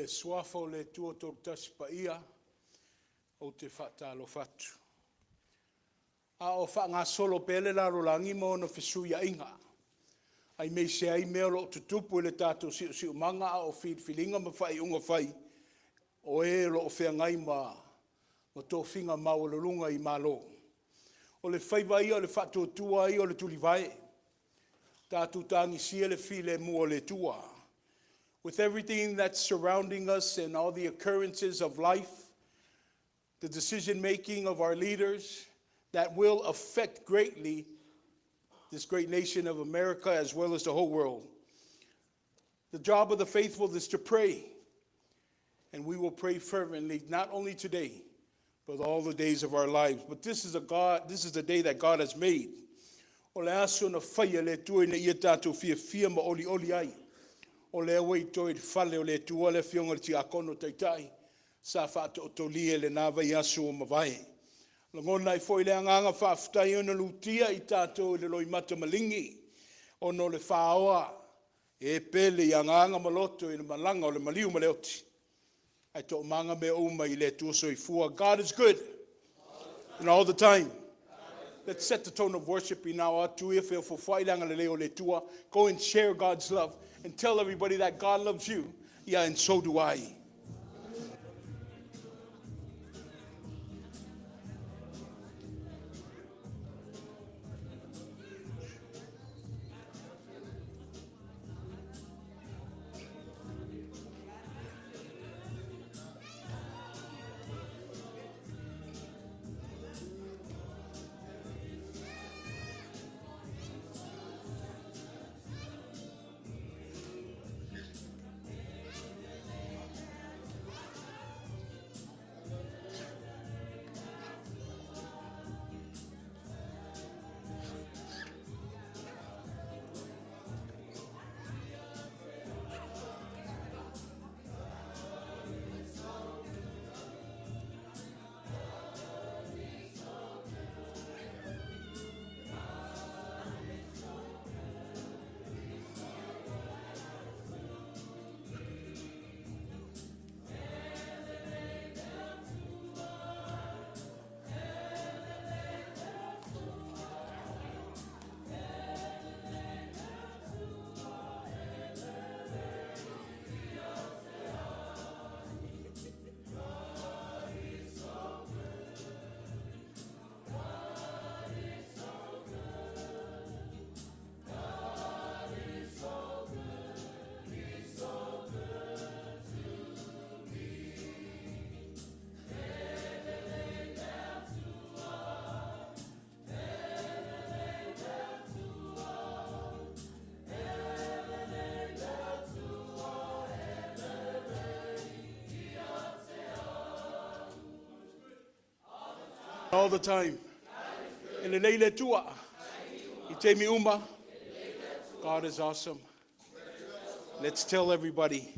le Suafa o le Atua Toolutasi Paia, ou te faatalofa atu. A o faagasolo pea le lalolagi ma ona fesuiaiga, aemaise ai mea o lo o tutupu i le tatou siosiomaga a o filifiliga ma faaiuga fai o e o lo o feagai ma tofiga maualuluga i Malo. O le faiva ia o le faatuatua ia o le tulivae, tatou tagisia le filemu o le Atua. With everything that's surrounding us and all the occurrences of life, the decision making of our leaders that will affect greatly this great nation of America as well as the whole world. The job of the faithful is to pray, and we will pray fervently, not only today, but all the days of our lives. But this is a God, this is the day that God has made. O le aso na faia e le Atua ina ia tatou fiafia ma olioli ai. O lea ua i toi le fale o le Atua le afioga i le Tiakono Taitai sa faatootolia i lena vaiaso ua mavae. Lagona ai foi le agaga faafetai ona lutia i tatou i le loimata maligi ona o le faoa e pele i agaga ma loto i le malaga o le maliu ma le oti. Ae toomaga mea uma i le Atua soifua. God is good and all the time. Let's set the tone of worship ina o atu ia feofofoai le agalelei o le Atua. Go and share God's love and tell everybody that God loves you. Yeah, and so do I. All the time. E lelei le Atua. I taimi uma. God is awesome. Let's tell everybody.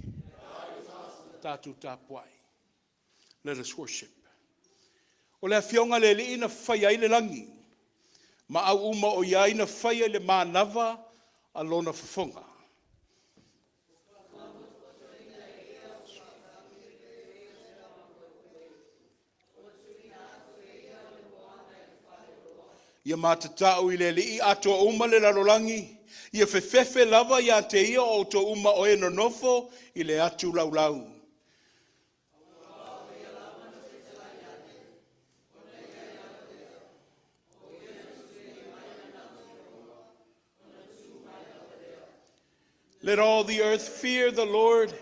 Tatou tapuai. Let us worship. O le afioga i le Alii na faia ai le lagi, ma au uma o i ai na faia i le manava a lona fofoga. Ia matatau i le Alii atoa uma le lalolagi, ia fefefe lava ia te ia o outou uma o e nonofo i le atu laulau. Let all the earth fear the Lord.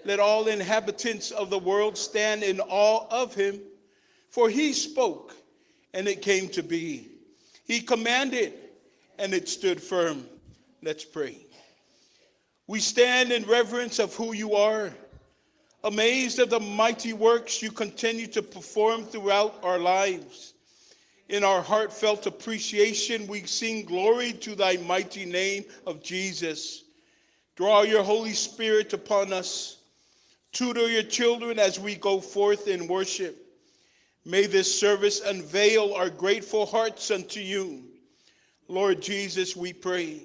Let all inhabitants of the world stand in awe of him. For he spoke, and it came to be. He commanded, and it stood firm. Let's pray. We stand in reverence of who you are, amazed at the mighty works you continue to perform throughout our lives. In our heartfelt appreciation, we sing glory to thy mighty name of Jesus. Draw your Holy Spirit upon us. Tutor your children as we go forth in worship. May this service unveil our grateful hearts unto you. Lord Jesus, we pray.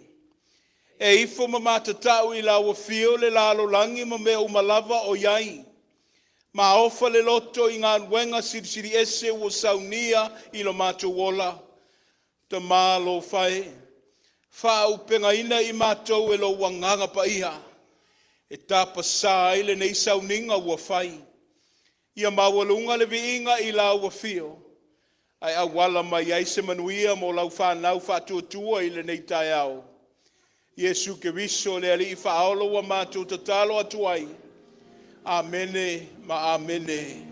E ifo ma matatau i lau afio le lalolagi ma mea uma lava o i ai. Maofa le loto i galuega silisiliese ua saunia i lo matou ola. Tamalofa e, faaauupegaina i matou e lou Agaga Paia e tapasa ai lenei sauniga ua fai. Ia maualuga le viiga i lau afio ae auala mai ai se manuia mo lau fanau faatuatua i lenei taeao. Iesu Keriso le Alii Faaola ua matou tatalo atu ai. Amene ma Amene.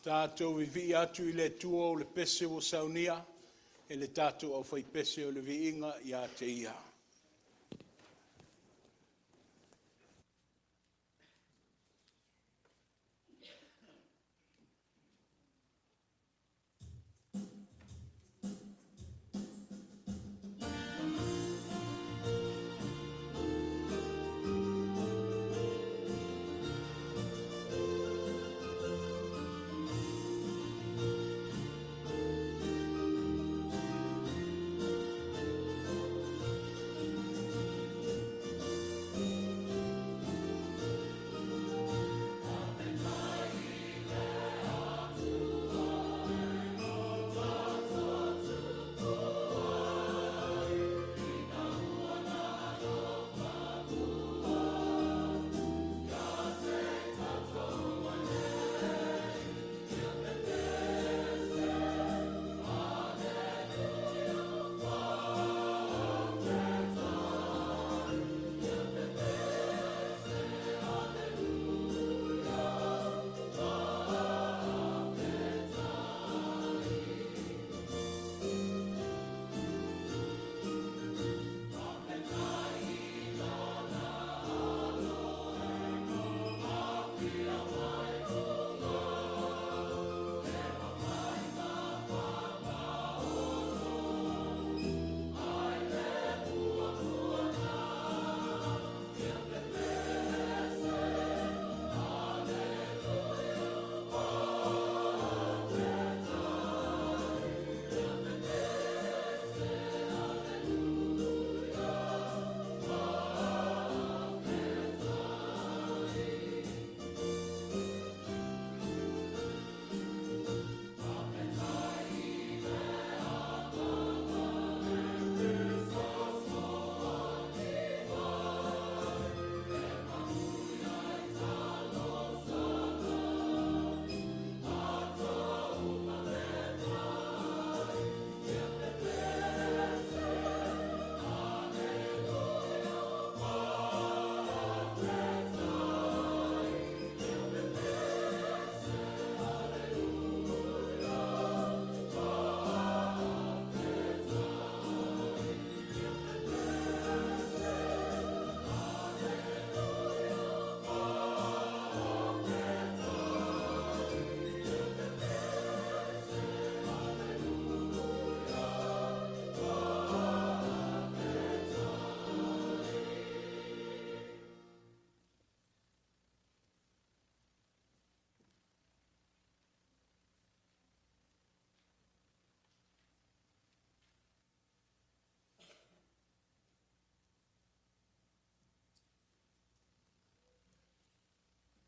Tatou vivii atu i le Atua o le pese ua saunia e le tatou aufaipese o le viiga ia te Ia.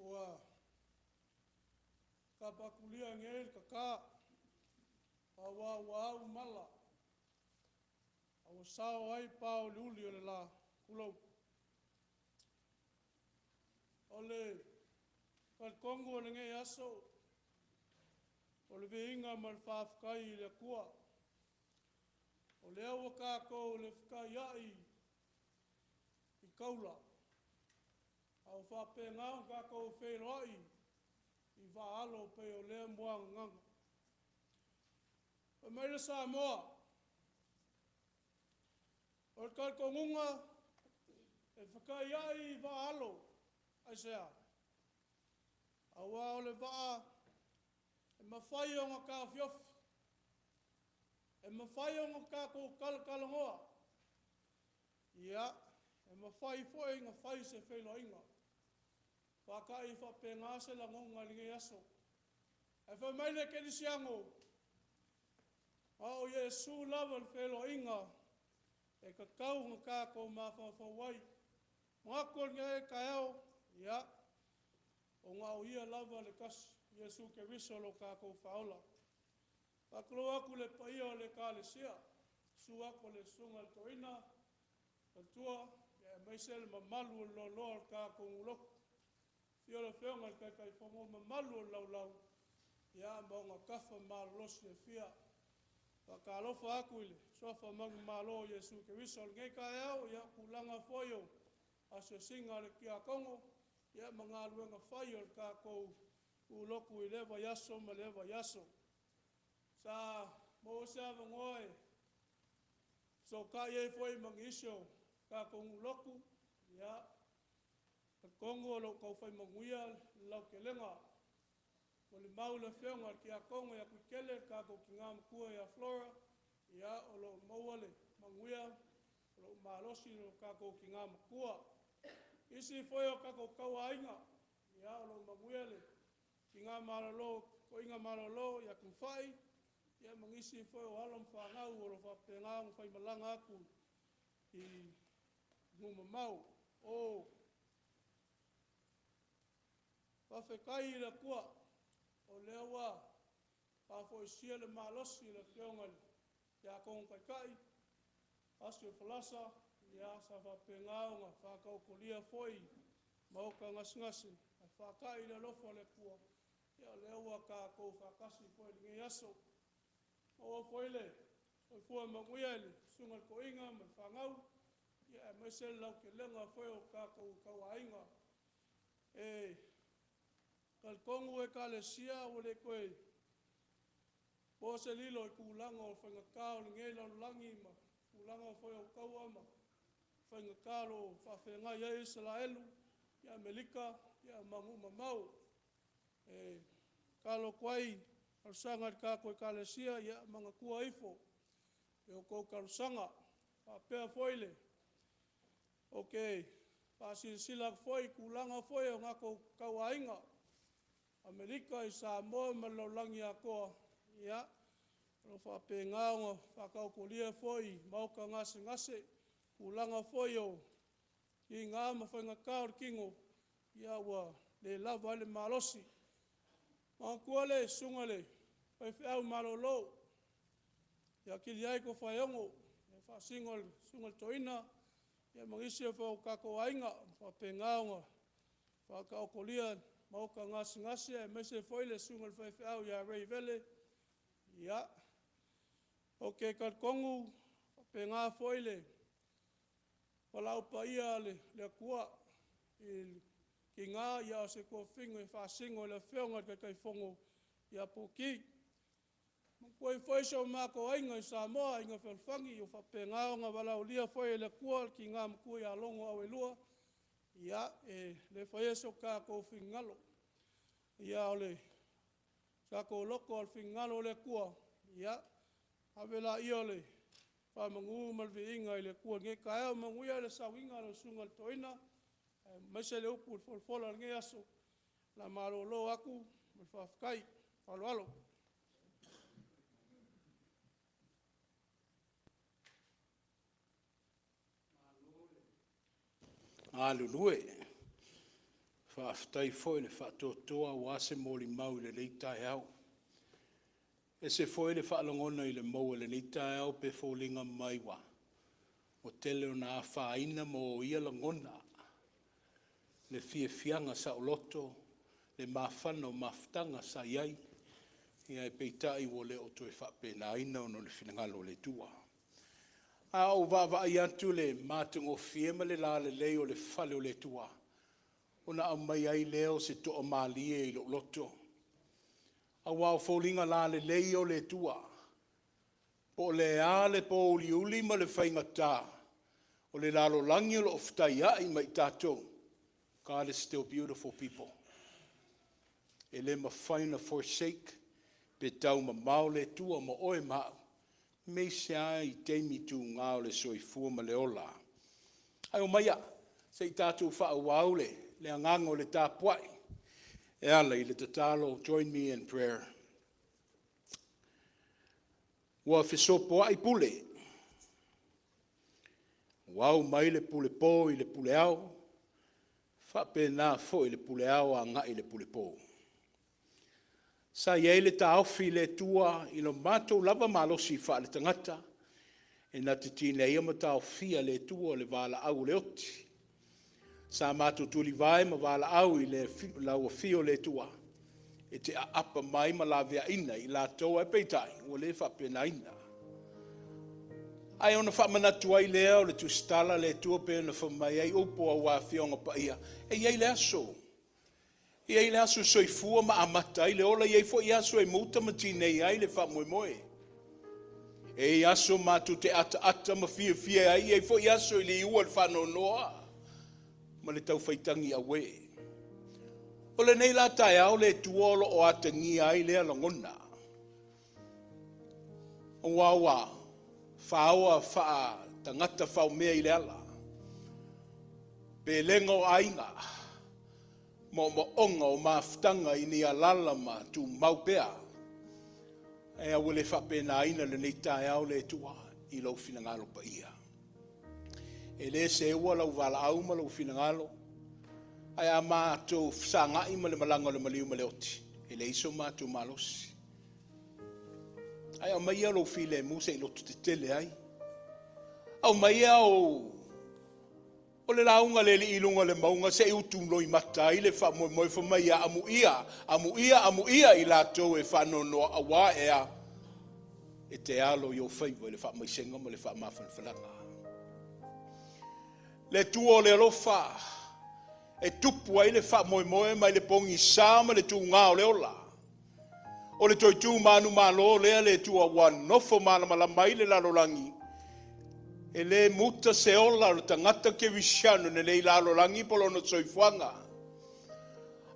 Ua tapaatulia nei le tata aua ua au mala a ua sao ai pā-uliuli o le la, tulou. O le talitonu o lenei aso, o le viiga ma le faafetai i le Atua, o lea ua tatou le fetaiai i taula, a ua faapena ona tatou feiloai i vaa alo pei o lea muagagaga. Fai mai le Samoa, o le talitonuga e fetaiai i vaa alo, aisea? Aua o le vaa e mafai ona taofiofi, e mafai ona tatou talatalanoa, ia, e mafai foi ona fai se feiloaiga. E faata'i faapena se lagona i lenei aso. Ae fai mai le kerisiano, a o Iesu lava le feiloaiga e tatau ona tatou mafaufau ai. E manatu i lenei taeao, ia, na o Ia lava le tasi, o Iesu Keriso o lo tatou Faaola. E faatulou atu i le paia o le Ekalesia, susu atu i le Susuga i le Toeaina, faletua, aemaise le mamalu o le loaloa o le tatou lotu. Afio le Afioga i le Taitaifono, mamalu o le laulau ma ona tafa malolosi e fia. E faatalofa atu i le suafa manumalo o Iesu Keriso. O lenei taeao, ia o tulaga foi o asiasiga a le tiakono ma galuega fai a le tatou lotu i lea vaiaso ma lea vaiaso. Sa maua se avanoa e fesootai ai foi ma nisi o tatou nuu lotu, ia, e talitonu o lo o tau fai manuia le lautelega. E molimau le afioga i le tiakono ia Tuitele, le tatou tina matua ia Flora, ia o lo o maua le manuia, o lo o malosi lo tatou tina matua. O nisi foi o tatou tauaiga, ia o lo o manuia le tina malolo, toeaina malolo ia Tuifai ma nisi foi o alo ma fanau o lo o faapena ona faimalaga atu i atunuu mamao. Faafetai i le Atua o lea ua faafoisia le malosi o le Afioga i le Tiakono Taitai Asi Folasa, sa faapena ona faataotolia foi i maota gasegase, ae faafetai i le alofa o le Atua o lea ua tatou faatasi foi i lenei aso. Maua foi le soifua manuia i le susuga i le toeaina ma le fanau, aemaise le lautelega foi o tatou tauaiga. E talitonu Ekalesia ua le toe po se lilo i tulaga o faigata o lenei lalolagi ma tulaga foi o taua ma faigata o lo o faafeagai ai Isaraelu, Amerika ma atunuu mamao. E tatalo atu ai ma talosaga i le tatou Ekalesia, ia manatua ifo i a outou talosaga. E faapea foi ou te faasilasila atu foi i tulaga foi o tatou tauaiga, Amerika i Samoa ma le lalolagi atoa, ia, o lo o faapena ona faataotolia foi i maota gasegase, tulaga foi o tiga ma faigata o le tino, ua le lava ai le malosi. Manatua le susuga i le faifeau malolo ia Kiliai Tofaeono, e faasino i le susuga i le toeaina ma nisi foi o tatou aiga ua faapena ona faataotolia i maota gasegase aemaise foi le susuga i le faifeau ia Ray Vele. Ia, ou te talitonu e faapena foi le valaau paia a le Atua i le tina a o se toafine e faasino i le Afioga i le Taitaifono ia Purkey. Manatua foi si o matou aiga i Samoa, Aiga Fealofani ua faapena ona valaaulia foi e le Atua le tina matua ia Logo Auelua, ia, e le faia so tatou finagalo, a o le tatou loto a o le finagalo o le Atua. Ia ave lea o le faamanu ma le viiga i le Atua i lenei taeao. Manuia le sauiga a lau susuga i le toeaina, aemaise le upu i le folafola i lenei aso. O le a malolo atu ma le faafetai. Ma le faaaloalo. Malo le galulue, faafetai foi le faatoatoa aua se molimau i lenei taeao. E ese foi le faalogona i le maua i lenei taeao pei e foliga mai ua tele ina afaina ma oia lagona, le fiafiaga saoloto, le mafana o mafutaga sa i ai, ae peitai ua le o toe faapena ona o le finagalo o le Atua. A ou vaavaai atu i le matagofie ma le lalelei o le fale o le Atua, ona aumai ai lea o se toamalie i lou loto. Aua o foliga lalelei o le Atua, po o le a le pouliuli ma le faigata o le lalolagi o lo o fetaiai ma i tatou, God is still beautiful people. E le mafai ona forsake pe taumamao le Atua ma oe ma au, aemaise lava i taimi tuga o le soifua ma le ola. Ae omaia se i tatou faaauau le agaga o le tapuai e ala i le tatalo. Join me in prayer. Ua fesopoai pule, ua au mai le pulepo i le puleao, faapena foi le puleao agai i le pulepo. Sa i ai le taofi i le Atua i lo matou lava malosi faaletagata e na te tineia ma taofia e le Atua le valaau o le oti. Sa matou tulivae ma valaau i lau afio le Atua e te aapa mai ma laveaina i latou, ae peitai, ua le faapenaina. Ae ona faamanatu ai lea o le tusitala a le Atua pei ona fai mai ai upu aua Afioga Paia, e i ai le aso, e i ai le aso e soifua ma amata ai le ola, e i ai foi aso e muta ma tinei ai le faamoemoe. E i ai aso matou te ataata ma fiafia ai, e i ai foi aso e liua le faanoanoa ma le taufaitagi auē. O lenei la taeao le Atua o lo o atagia ai lea lagona, aua ua faoa faatagata faomea i le ala, pelega o aiga, moomooga o mafutaga i ni alala ma tumau pea. Ae ua le faapenaina lenei taeao le Atua i lou finagalo paia. E le seua lau valaau ma lou finagalo, ae a matou fesagai ma le malaga o le maliu ma le oti, e leai so matou malosi. Ae aumaia lou filemu se i lototetele ai. Aumaia ou O le lauga a le alii i luga o le mauga se i utu loimata ai le faamoemoe fai mai ia amuia, amuia, amuia i latou e faanoanoa aua e a? E te alo i ou faiva i le faamaisega ma le faamafanafanaga. Le Atua o le alofa e tupu ai le faamoemoe mai le pogisa ma le tuga o le ola. O le toe tu manumalo lea le Atua ua nofo malamalama ai le lalolagi. E le muta se ola o le tagata kerisiano i lenei lalolagi po o lona soifuaga.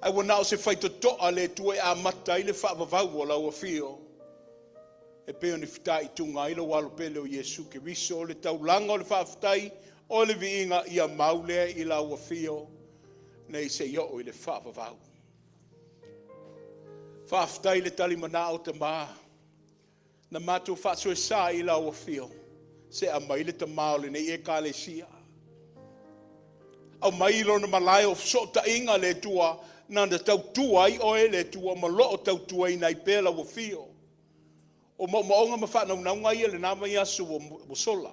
Ae ua na o se faitotoa le Atua e amata ai le faavavau o lau afio e pei ona fitaituga ai lou Alo pele o Iesu Keriso. O le taulaga o le faafetai, o le viiga ia mau lea i lau afio nei se i oo i le faavavau. Faafetai le talimanao, Tama. Na matou faasoesa i lau afio, se aumai le tama o lenei Ekalesia. Aumai i lona malae o fesootaiga le Atua na ona tautua ai oe le Atua ma o lo o tautuaina ai pea lau afio. O moomooga ma faanaunauga ia i lena vaiaso ua sola.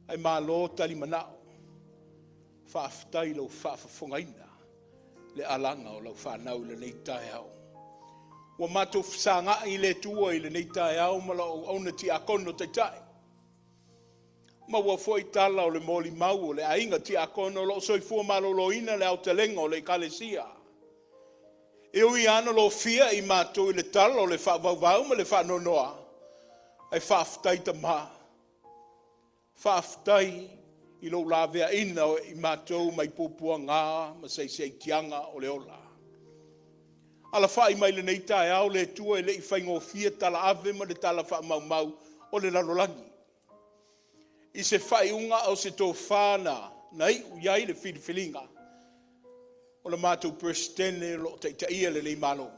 Ae malo talimanao, faafetai i lou faafofogaina le alaga o lau fanau i lenei taeao. Ua matou fesagai le Atua i lenei taeao ma lau auauna tiakono taitai. Maua foi tala o le molimau o le aiga tiakono o lo o soifua maloloina le aotelega o le Ekalesia. E ui lava ina lofia i matou i le tala o le faavauvau ma le faanoanoa, ae faafetai Tama, faafetai i lou laveaiina o i matou mai puapuaga ma saisaitiaga o le ola. Alafai mai lenei taeao le Atua e le i faigofie tala ave ma le tala faamaumau o le lalolagi. I se faaiuga a o se tofa na iu i ai le filifiliga o le matou Peresetene o lo o taitaia lenei Malo.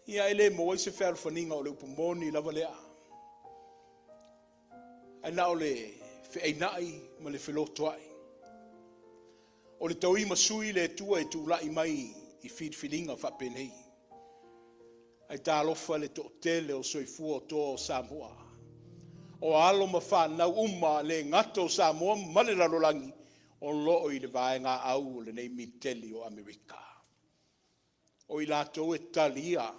Ia e le maua ai se fealofaniga o le upu moni lava lea. Ae na o le feainai ma le felotoai. O le tauimasui le Atua e tulai mai i filifiliga faapenei. Ae talofa i le toatele o soifua o toa o Samoa, o alo ma fanau uma le gata o Samoa ma le lalolagi o lo o i le vaegaau o lenei Militeli o Amerika. O i latou e talia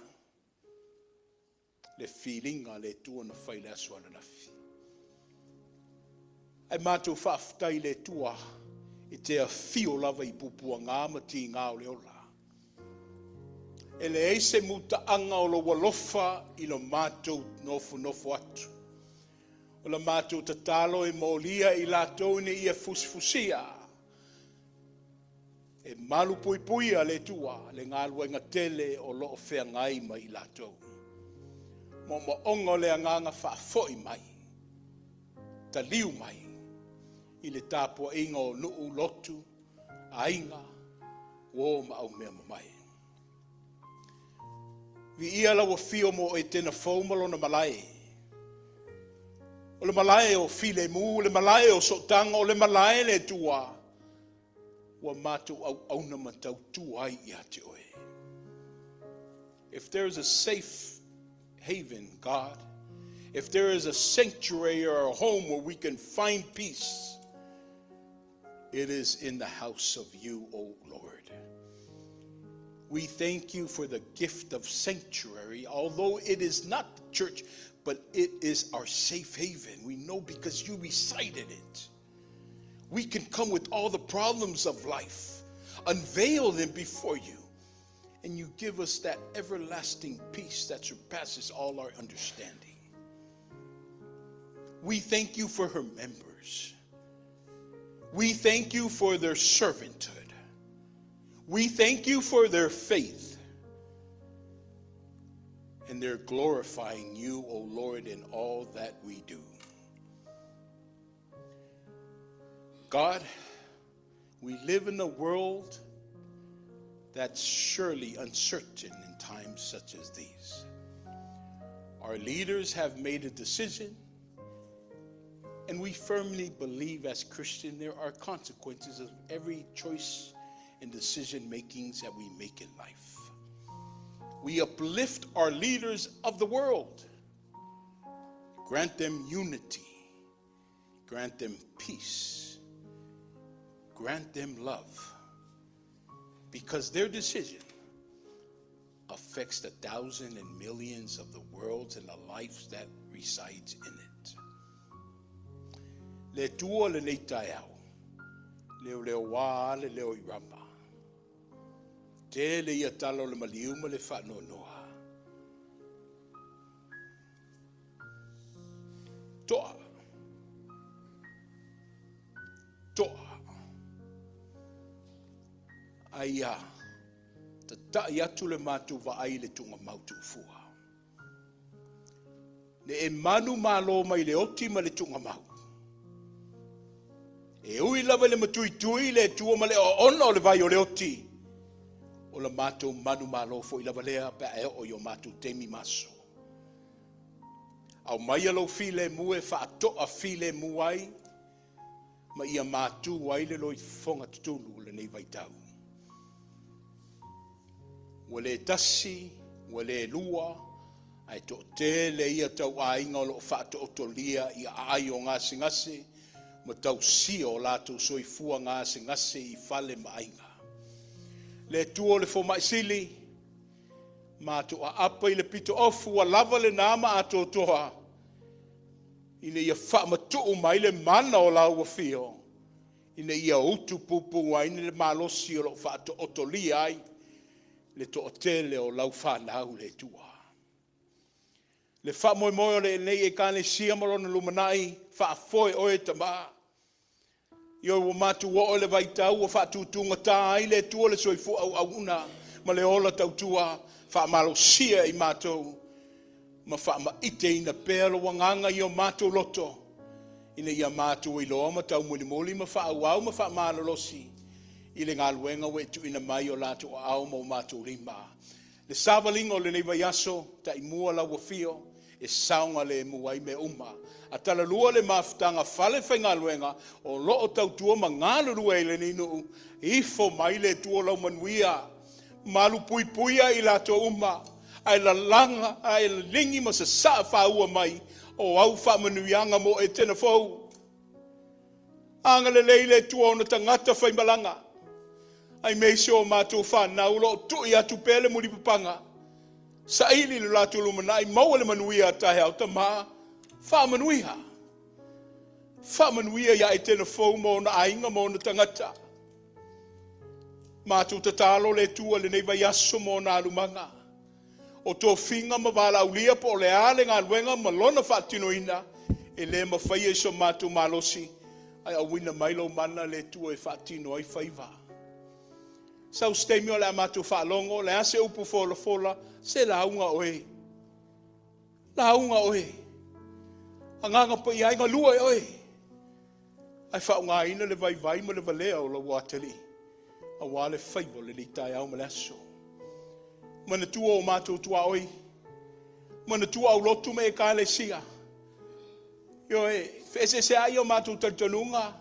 le filiga a le Atua na fai i le aso ananafi. Ae matou faafetai i le Atua e te afio lava i puapuaga ma tiga o le ola. E leai se mutaaga o lou alofa i lo matou nofonofo atu. O la matou tatalo e molia i latou ina ia fusifusia e malupuipuia le Atua le galuega tele o lo o feagai ma i latou. Moomooga o le agaga faafoi mai, taliu mai i le tapuaiga o nuu, lotu, aiga, uo ma aumeamamae. Viia lau afio mo Etena fou ma lona malae. O le malae o filemu, o le malae o sootaga, o le malae le Atua ua matou auauna ma tautua ai ia te oe. If there is a safe haven, God, if there is a sanctuary or a home where we can find peace, it is in the house of you, O Lord. We thank you for the gift of sanctuary, although it is not the church, but it is our safe haven. We know because you recited it. We can come with all the problems of life, unveil them before you, and you give us that everlasting peace that surpasses all our understanding. We thank you for her members. We thank you for their servanthood. We thank you for their faith. And they're glorifying you, O Lord, in all that we do. God, we live in a world that's surely uncertain in times such as these. Our leaders have made a decision, and we firmly believe as Christians there are consequences of every choice and decision makings that we make in life. We uplift our leaders of the world. Grant them unity. Grant them peace. Grant them love. Because their decision affects the thousands and millions of the worlds and the lives that resides in it. Le Atua lenei taeao, leo leo wā le leo i Rama. Tele ia tala o le maliu ma le faanoanoa. Toa. Toa. Aia tata'i atu le matou vaai i le tuugamau tuufua. Le e manumalo mai le oti ma le tuugamau. E ui lava i le matuitui le Atua ma le oona o le vai o le oti, o le matou manumalo foi lava lea pe a e oo i o matou taimi ma aso. Aumaia lou filemu e faatoa filemu ai ma ia matu ai le loifofoga tutulu o lenei vaitau. Ua le tasi, ua le lua, ae toatele ia tauaiga o lo o faatootolia i aai o gasegase ma tausia o latou soifua gasegase i fale ma aiga. Le Atua o le fomai sili, matou aapa i le pitoofu ua lava lena ma atoatoa ina ia faamatuu mai le mana o lau afio ina ia utu pupuu ai le malosi o lo o faatootolia ai le toatele o lau fanau le Atua. Le faamoemoe o lenei Ekalesia ma lona lumanai, faafoe oe Tama. Ioe, ua matou oo i le vaitau ua faatutugata ai le Atua le soifua auauna ma le ola tautua, faamalosia i matou ma faamaiteina pea lou agaga i o matou loto ina ia matou iloa ma taumulimuli ma faaauau ma faamalolosi i le galuega ua e tuuina mai i o latou aao ma o matou lima. Le savaliga o lenei vaiaso, taimua lau afio e saogalemu ai mea uma. A talalua le mafutaga falefaigaluega o lo o tautua ma galulue ai i lenei nuu, ifo mai le Atua o lau manuia, malupuipuia i latou uma, ae lalaga, ae liligi ma sasaa faaua mai o au faamanuiaga mo Etena fou. Agalelei le Atua ona tagata faimalaga, aemaise o matou fanau o lo o tui atu pea le mulipapaga, saili lo latou lumanai, maua le manuia a taeao, Tama, faamanuia. Faamanuia ia Etena fou ma ona aiga ma ona tagata. Matou tatalo le Atua i lenei vaiaso ma ona alumaga, o tofiga ma valaaulia po o le a le galuega ma lona faatinoina, e le mafaia i so matou malosi, ae auina mai lou mana le Atua e faatino ai faiva. Sau se taimi o le a matou faalogo, o le a se upu folafola, se lauga oe, lauga oe. Agaga Paia e galue oe, ae faaaogaina le vaivai ma le valea o lou atalii aua le faiva o lenei taeao ma le aso. Manatua o matou tuaoi, manatua aulotu ma ekalesia. Ioe, feeseeseai o matou talitonuga,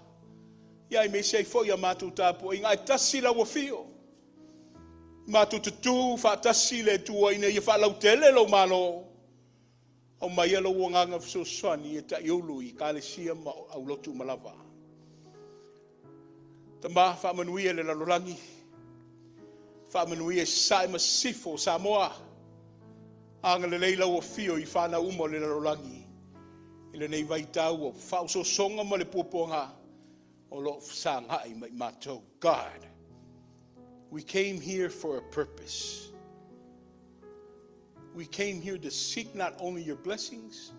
ia aemaise ai foi a matou tapuaiga, ae tasi lau afio. Matou tutu faatasi le Atua ina ia faalautele lou Malo. Aumaia lou agaga fesoasoani e taiulu i ekalesia ma aulotu uma lava. Tama, faamanuia i le lalolagi, faamanuia i Sasae ma Sisifo o Samoa. Agalelei lau afio i fanau uma o le lalolagi i lenei vaitau o faaosoosoga ma le puapuaga o lo o fesagai ma i matou. God, we came here for a purpose. We came here to seek not only your blessings,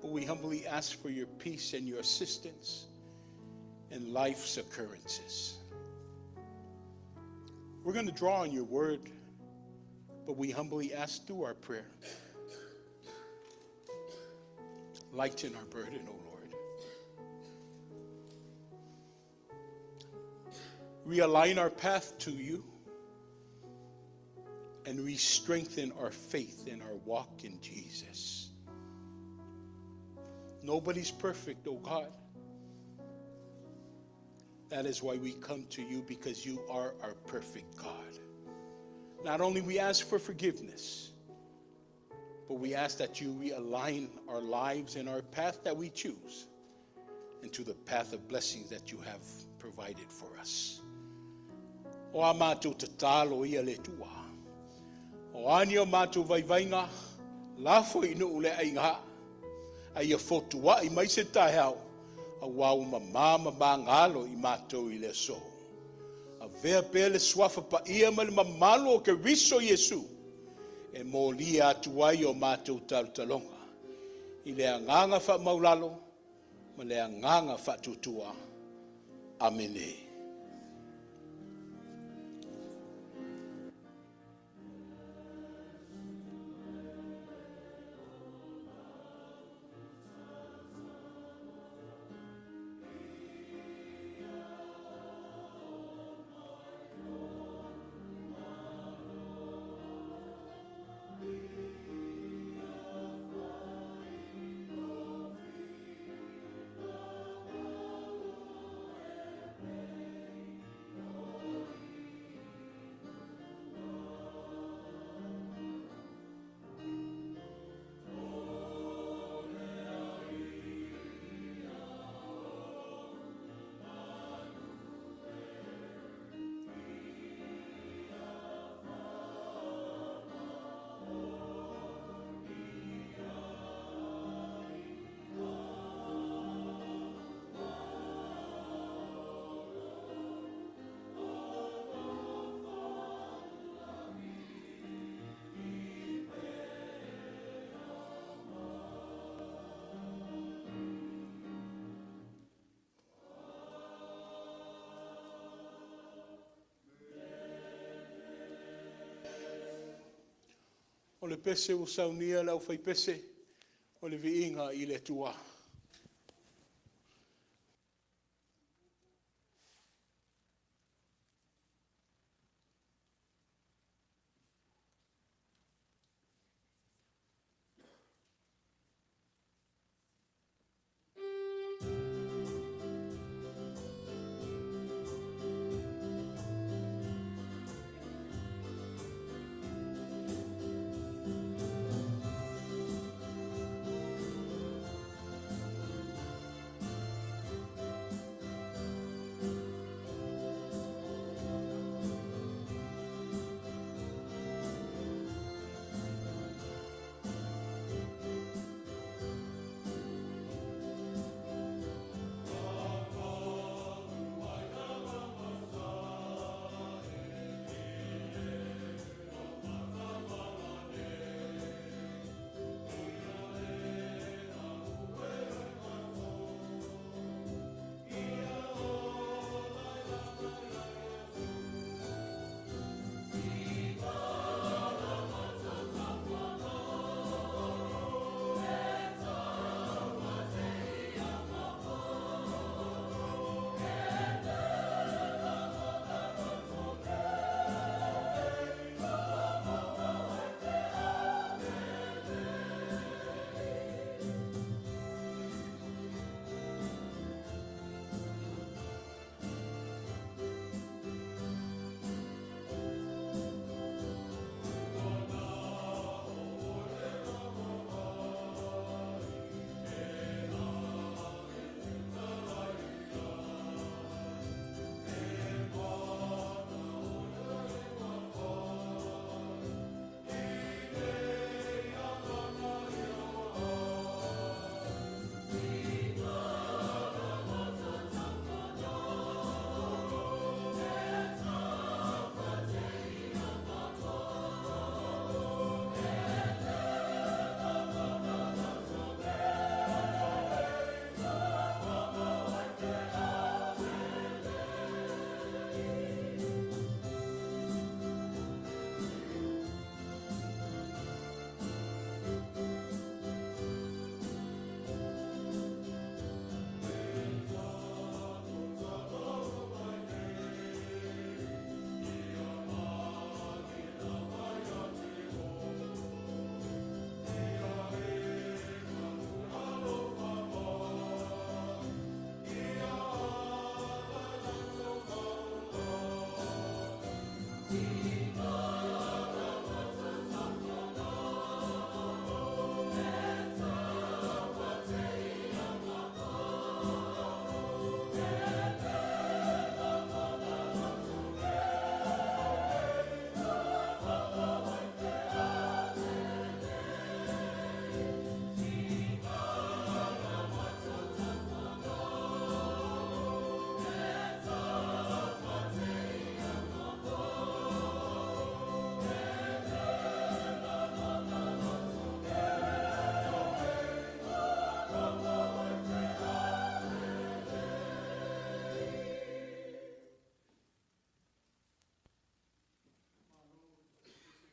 but we humbly ask for your peace and your assistance in life's occurrences. We're going to draw on your word, but we humbly ask through our prayer, lighten our burden, O Lord. Realign our path to you and re-strengthen our faith in our walk in Jesus. Nobody's perfect, oh God. That is why we come to you, because you are our perfect God. Not only we ask for forgiveness, but we ask that you realign our lives and our path that we choose into the path of blessings that you have provided for us. O a mātou tatalo ia le Atua. O a ni o mātou vaivaiga, lafo i nuu le aiga, a ia fotuai mai se taeao, auā ua mamā ma magalo i matou i le aso. Avea pea le suafa paia ma le mamalu o Keriso Iesu e molia atu ai o matou talotaloga i le agaga faamaulalo ma le agaga faatuatua. Amene. O le pese ua saunia e le aufaipese, o le viiga i le Atua.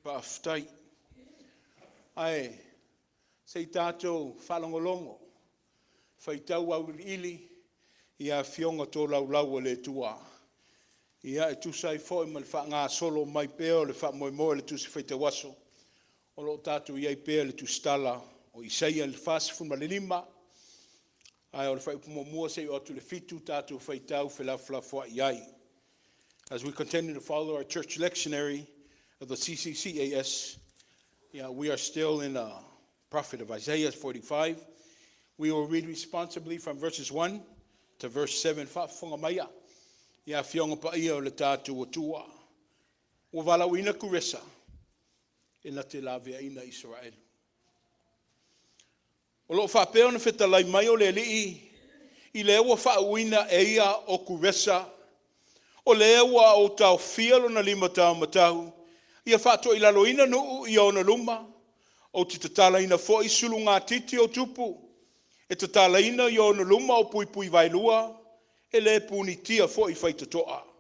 Faafetai. Ae se i tatou faalogologo, faitau auiliili ia Afioga tolaulau a le Atua e tusa ai foi ma le faagasolo mai pea o le faamoemoe o le Tusi Faitau Aso, o lo o tatou i ai pea i le Tusitala o Isaia le 45, ae o le Fuaiupu 1 seia oo atu i le 7 tatou faitau felafolafoai ai. As we continue to follow our church lectionary of the CCCAS, yeah, we are still in the prophet of Isaiah 45. We will read responsibly from verses 1 to verse 7. Faafofoga maia i afioga paia o le tatou Atua. Ua valaauina Kuresa e na te laveaina Isaraelu. O lo o faapea ona fetalai mai o le Alii i lea ua faauuina e ia o Kuresa, o lea ua ou taofia lona lima taumatau, ia faatoilaloina nuu i ona luma, ou te tatalaina foi sulugatiti o tupu, e tatalaina i ona luma o puipuivaelua, e le punitia foi faitotoa.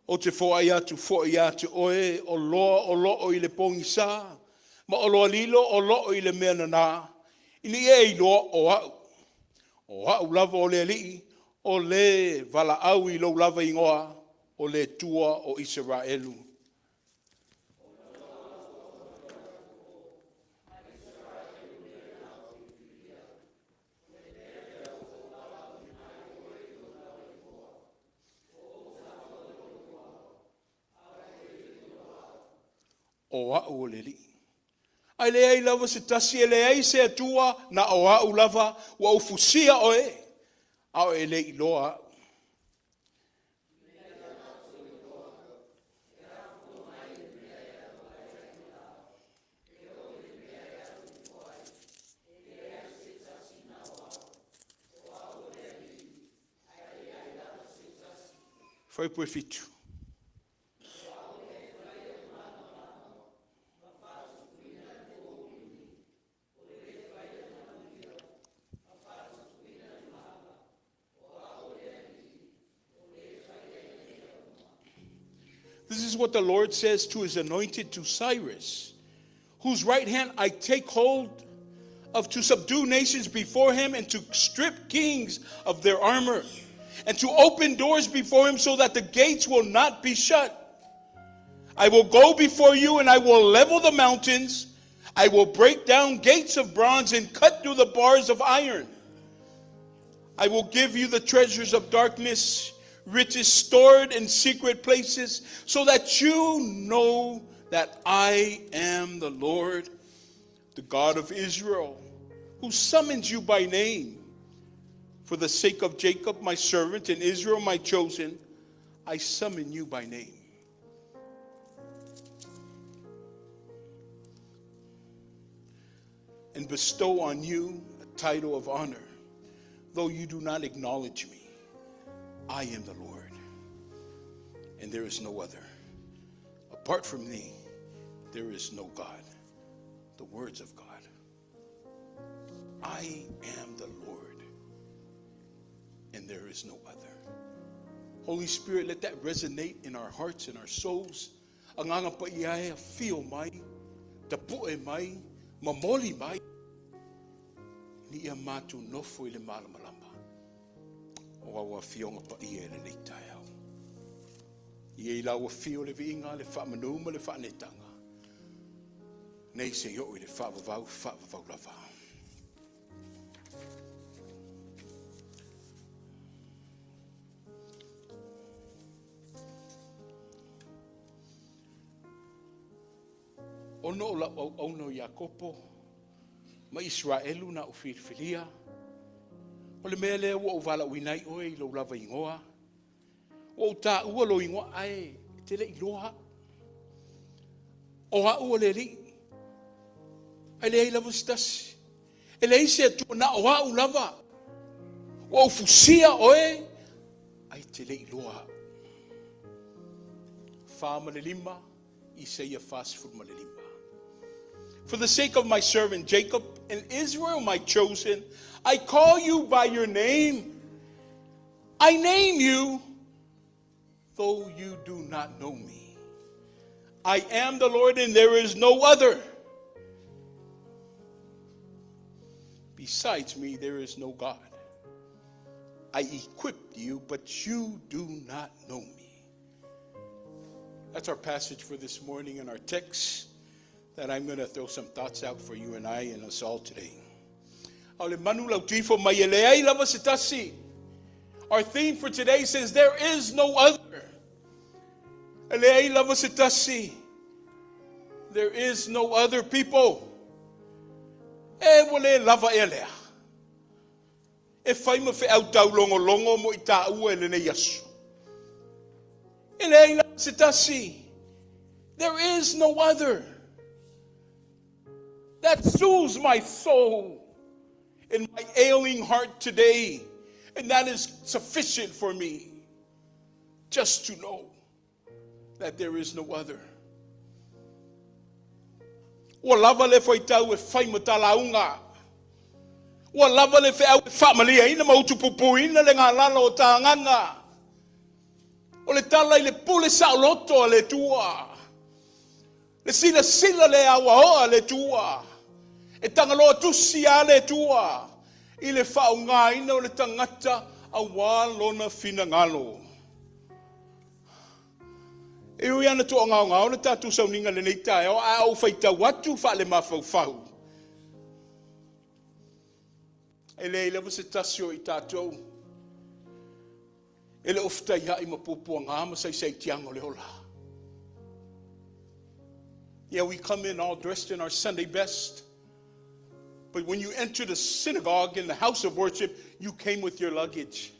Ou te foai atu foi ia te oe oloa o lo o i le pogisa ma oloa lilo o lo o i le mea nana, ina ia e iloa o au, o au lava o le Alii, o le valaau i lou lava igoa, o le Atua o Isaraelu. O au o le Alii. Ae leai lava se tasi, e leai se Atua na o au lava, ua ou fusia oe, a o e le i iloa au. Fuaiupu 7. This is what the Lord says to his anointed, to Cyrus, whose right hand I take hold of to subdue nations before him and to strip kings of their armor, and to open doors before him so that the gates will not be shut. I will go before you and I will level the mountains. I will break down gates of bronze and cut through the bars of iron. I will give you the treasures of darkness, riches stored in secret places, so that you know that I am the Lord, the God of Israel, who summons you by name. For the sake of Jacob, my servant, and Israel, my chosen, I summon you by name. And bestow on you a title of honor, though you do not acknowledge me. I am the Lord, and there is no other. Apart from me, there is no God. The words of God. I am the Lord, and there is no other. Holy Spirit, let that resonate in our hearts and our souls. Agaga Paia e, afio mai, tapu'e mai, momoli mai, ina ia matou nofo i le malamalama o au afioga paia i lenei taeao. Ia i lau afio le viiga, le faamanu ma le faanetaga, nei seia oo i le faavavau, faavavau lava. Ona o lau auauna o Iakopo ma Isaraelu na ou filifilia, o le mea lea ua ou valaauina ai oe i lou lava igoa, ua ou taua lou igoa ae e te le i iloa au. O au o le Alii, ae leai lava se tasi, e leai se Atua na o au lava. Ua ou fusia oe, ae te le iloa au. 4 ma le 5. Isaia 45. For the sake of my servant Jacob and Israel, my chosen, I call you by your name. I name you, though you do not know me. I am the Lord, and there is no other. Besides me, there is no God. I equipped you, but you do not know me. That's our passage for this morning in our text that I'm going to throw some thoughts out for you and I and us all today. A o le manulauti fo mai e leai lava se tasi. Our theme for today says there is no other. E leai lava se tasi. There is no other people. E ua le lava ea lea. E fai ma feau taulogologo mo i tāua i lenei aso. E leai lava se tasi. There is no other. That soothes my soul in my ailing heart today. And that is sufficient for me just to know that there is no other. Ua lava le faitau e fai ma talauga. Ua lava le feau e faamalieina ma utupupuina le galala o tagaga. O le tala i le pule saoloto a le Atua. Le silasila le auaoa a le Atua. E tagaloa tusi a le Atua i le faaaogaina o le tagata auā lona finagalo. E ui ana toagaogao le tatou sauniga i lenei taeao, ae a ou faitau atu faalemafaufau, e leai lava se tasi o i tatou e le o fetaiai ma puapuaga ma saisaitiaga o le ola. Yeah, we come in all dressed in our Sunday best. But when you enter the synagogue in the house of worship, you came with your luggage.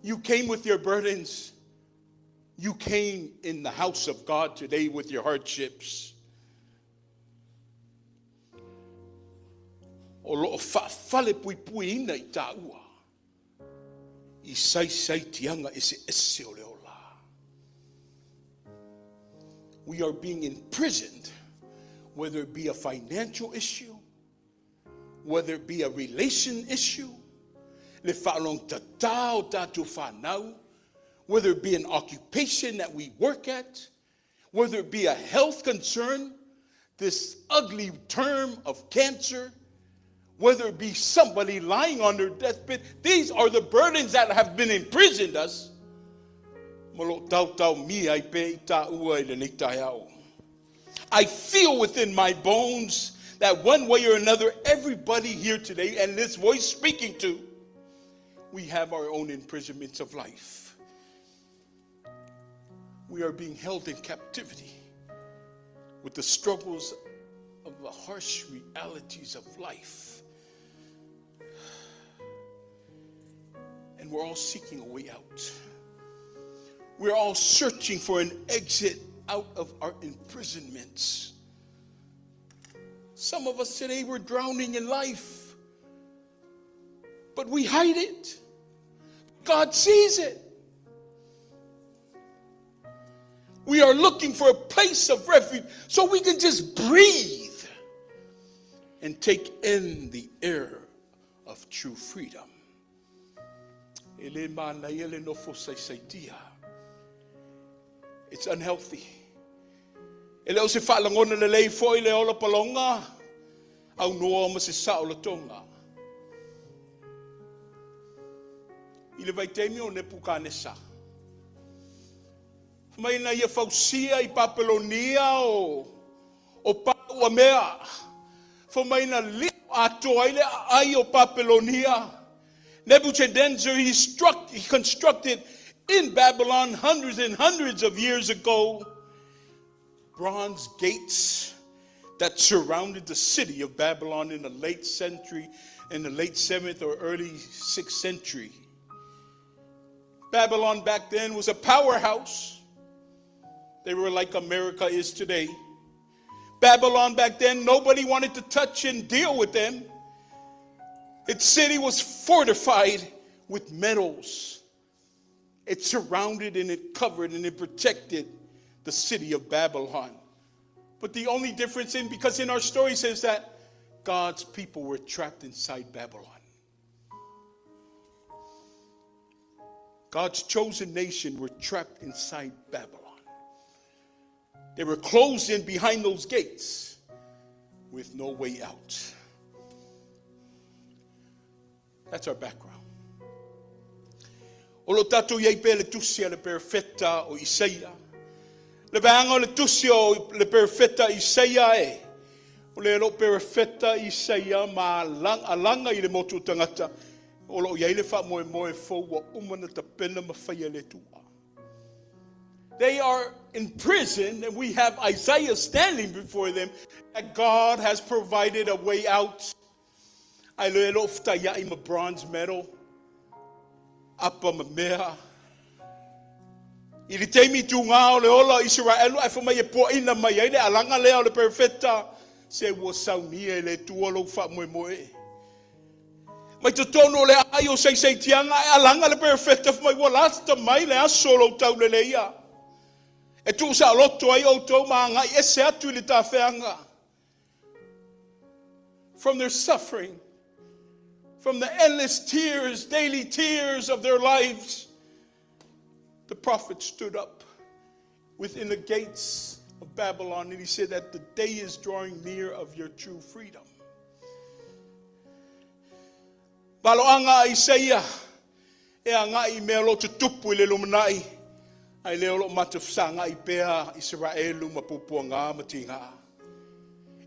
You came with your burdens. You came in the house of God today with your hardships. O lo o faafalepuipuiina i tāua i saisaitiaga eseese o le ola. We are being imprisoned, whether it be a financial issue, whether it be a relation issue, le faalogotata o tatou fanau, whether it be an occupation that we work at, whether it be a health concern, this ugly term of cancer, whether it be somebody lying on their deathbed, these are the burdens that have been imprisoned us. Ma o lo o taotaomia ai pea i tāua i lenei taeao. I feel within my bones that one way or another, everybody here today, and this voice speaking to, we have our own imprisonments of life. We are being held in captivity with the struggles of the harsh realities of life. And we're all seeking a way out. We're all searching for an exit out of our imprisonments. Some of us today, we're drowning in life, but we hide it. God sees it. We are looking for a place of refuge so we can just breathe and take in the air of true freedom. E le manaia le nofo saisaitia. It's unhealthy. E le o se faalagona lelei foi le ola paloga, aunoa ma se saolotoga. I le vaitaimi o Nepukanesa, fai mai na ia fausia i Papelonia o, o pā uamea, fai mai na lio atoa ai le aai o Papelonia. Nebuchadnezzar, he, struck, he constructed in Babylon hundreds and hundreds of years ago bronze gates that surrounded the city of Babylon in the late century, in the late 7th or early 6th century. Babylon back then was a powerhouse. They were like America is today. Babylon back then, nobody wanted to touch and deal with them. Its city was fortified with metals. It surrounded and it covered and it protected the city of Babylon. But the only difference in, because in our story says that God's people were trapped inside Babylon. God's chosen nation were trapped inside Babylon. They were closed in behind those gates with no way out. That's our background. O lo tatou iai pea le tusi a le perofeta o Isaia. Le vaega o le tusi o le perofeta Isaia e, o le lo perofeta Isaia ma alaga i le motu o tagata, o lo o iai le faamoemoe fou ua uma na tapena ma faia e le Atua. They are in prison, and we have Isaiah standing before them, that God has provided a way out. Ai le lo fetaiai ma bronze medal, apa ma mea. I le taimi tugā o le ola o Isaraelu ae fai mai e puaina mai ai le alaga lea o le perofeta, se ua saunia e le Atua lou faamoemoe. Mai totonu o le aai o seiseitiaga ae alaga le perofeta fai mai ua lata mai le aso o lou tauleleia. E tuusaoloto ai outou ma agai ese atu i le tafeaga. From their suffering, from the endless tears, daily tears of their lives, the prophet stood up within the gates of Babylon and he said that the day is drawing near of your true freedom. Valoaga a Isaia e agai i mea o lo o tutupu i le lumanai, ae lea o lo o matafesagai pea Isaraelu ma puapuaga ma tiga.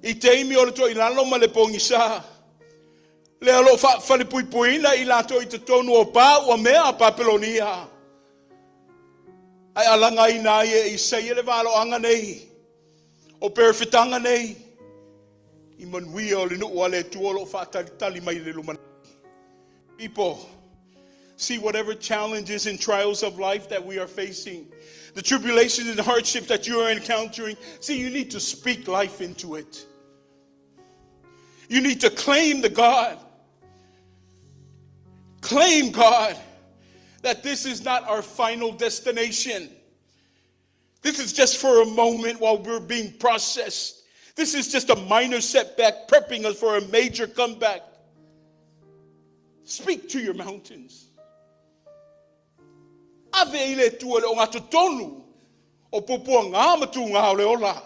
I taimi o le toilalo ma le pogisa, lea o lo o faafalepuipuina i latou i totonu o pa ua mea a Papelonia. Ae alagaina ai e Isaia le valoaga nei, o perofetaga nei, i manuia o le nuu a le Atua o lo o faatalitali mai i le lumanai. People, see whatever challenges and trials of life that we are facing, the tribulations and hardships that you are encountering, see, you need to speak life into it. You need to claim the God. Claim God that this is not our final destination. This is just for a moment while we're being processed. This is just a minor setback prepping us for a major comeback. Speak to your mountains. Ave i le Atua le ogatotonu o puapuaga ma tugā o le ola.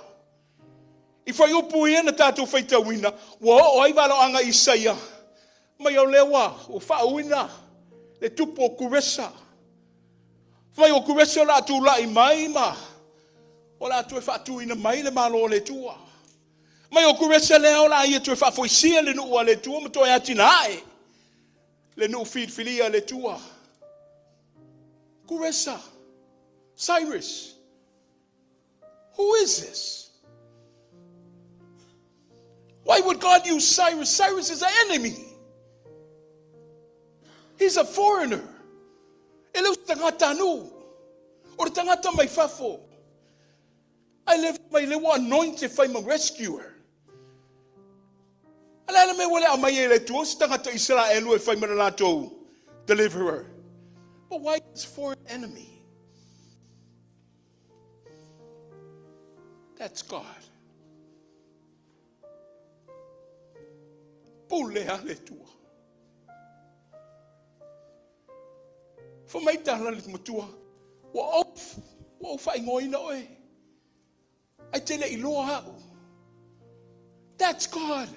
I fuaiupu ia na tatou faitauina, ua oo ai valoaga Isaia mai o lea ua faauuina le tupu o Kuresa. Fai o Kuresa o le a tulai mai ma o le a toe faatuina mai le Malo o le Atua. Mai o Kuresa lea o le a ia toe faafoisia le nuu a le Atua ma toe atinae le nuu filifilia a le Atua. Kuresa, Cyrus, who is this? Why would God use Cyrus? Cyrus is an enemy. He's a foreigner. E le o se tagata nuu. O le tagata mai fafo. Ae le mai le ua anoint e fai ma rescuer. A le a le mea ua le aumaia e le Atua se tagata Isaraelu e fai ma le latou deliverer? But why this foreign enemy? That's God. Pule a le Atua. Fai mai tala le matua, ua ou, ua ou faaigoaina oe. Ae te le i iloa au. That's God.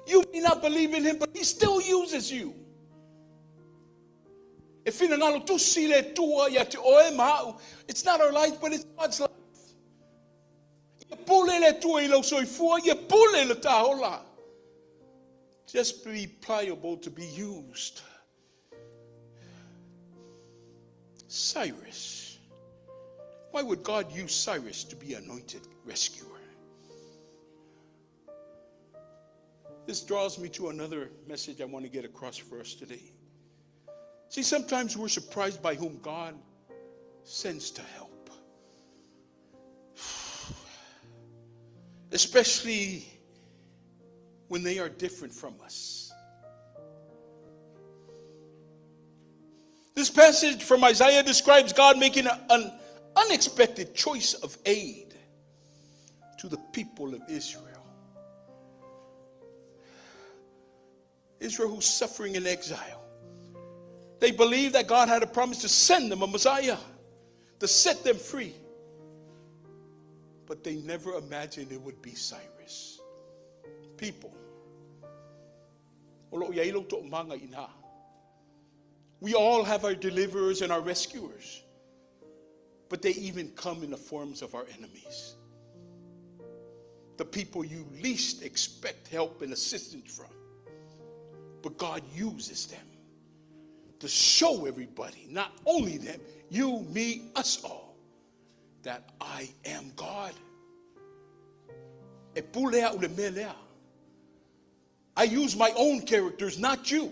You may not believe in him, but he still uses you. E finagalo tusi le Atua ia te oe ma au. It's not our life, but it's God's life. Ia pule le Atua i lou soifua, ia pule le taola. Just be pliable to be used. Cyrus. Why would God use Cyrus to be anointed rescuer? This draws me to another message I want to get across for us today. See, sometimes we're surprised by whom God sends to help. Especially when they are different from us. This passage from Isaiah describes God making an unexpected choice of aid to the people of Israel. Israel who's suffering in exile. They believed that God had a promise to send them a Messiah to set them free. But they never imagined it would be Cyrus. People, o loo i ai lou toomaga i ina. We all have our deliverers and our rescuers, but they even come in the forms of our enemies. The people you least expect help and assistance from. But God uses them to show everybody, not only them, you, me, us all, that I am God. E pule au i le mea lea. I use my own characters, not you.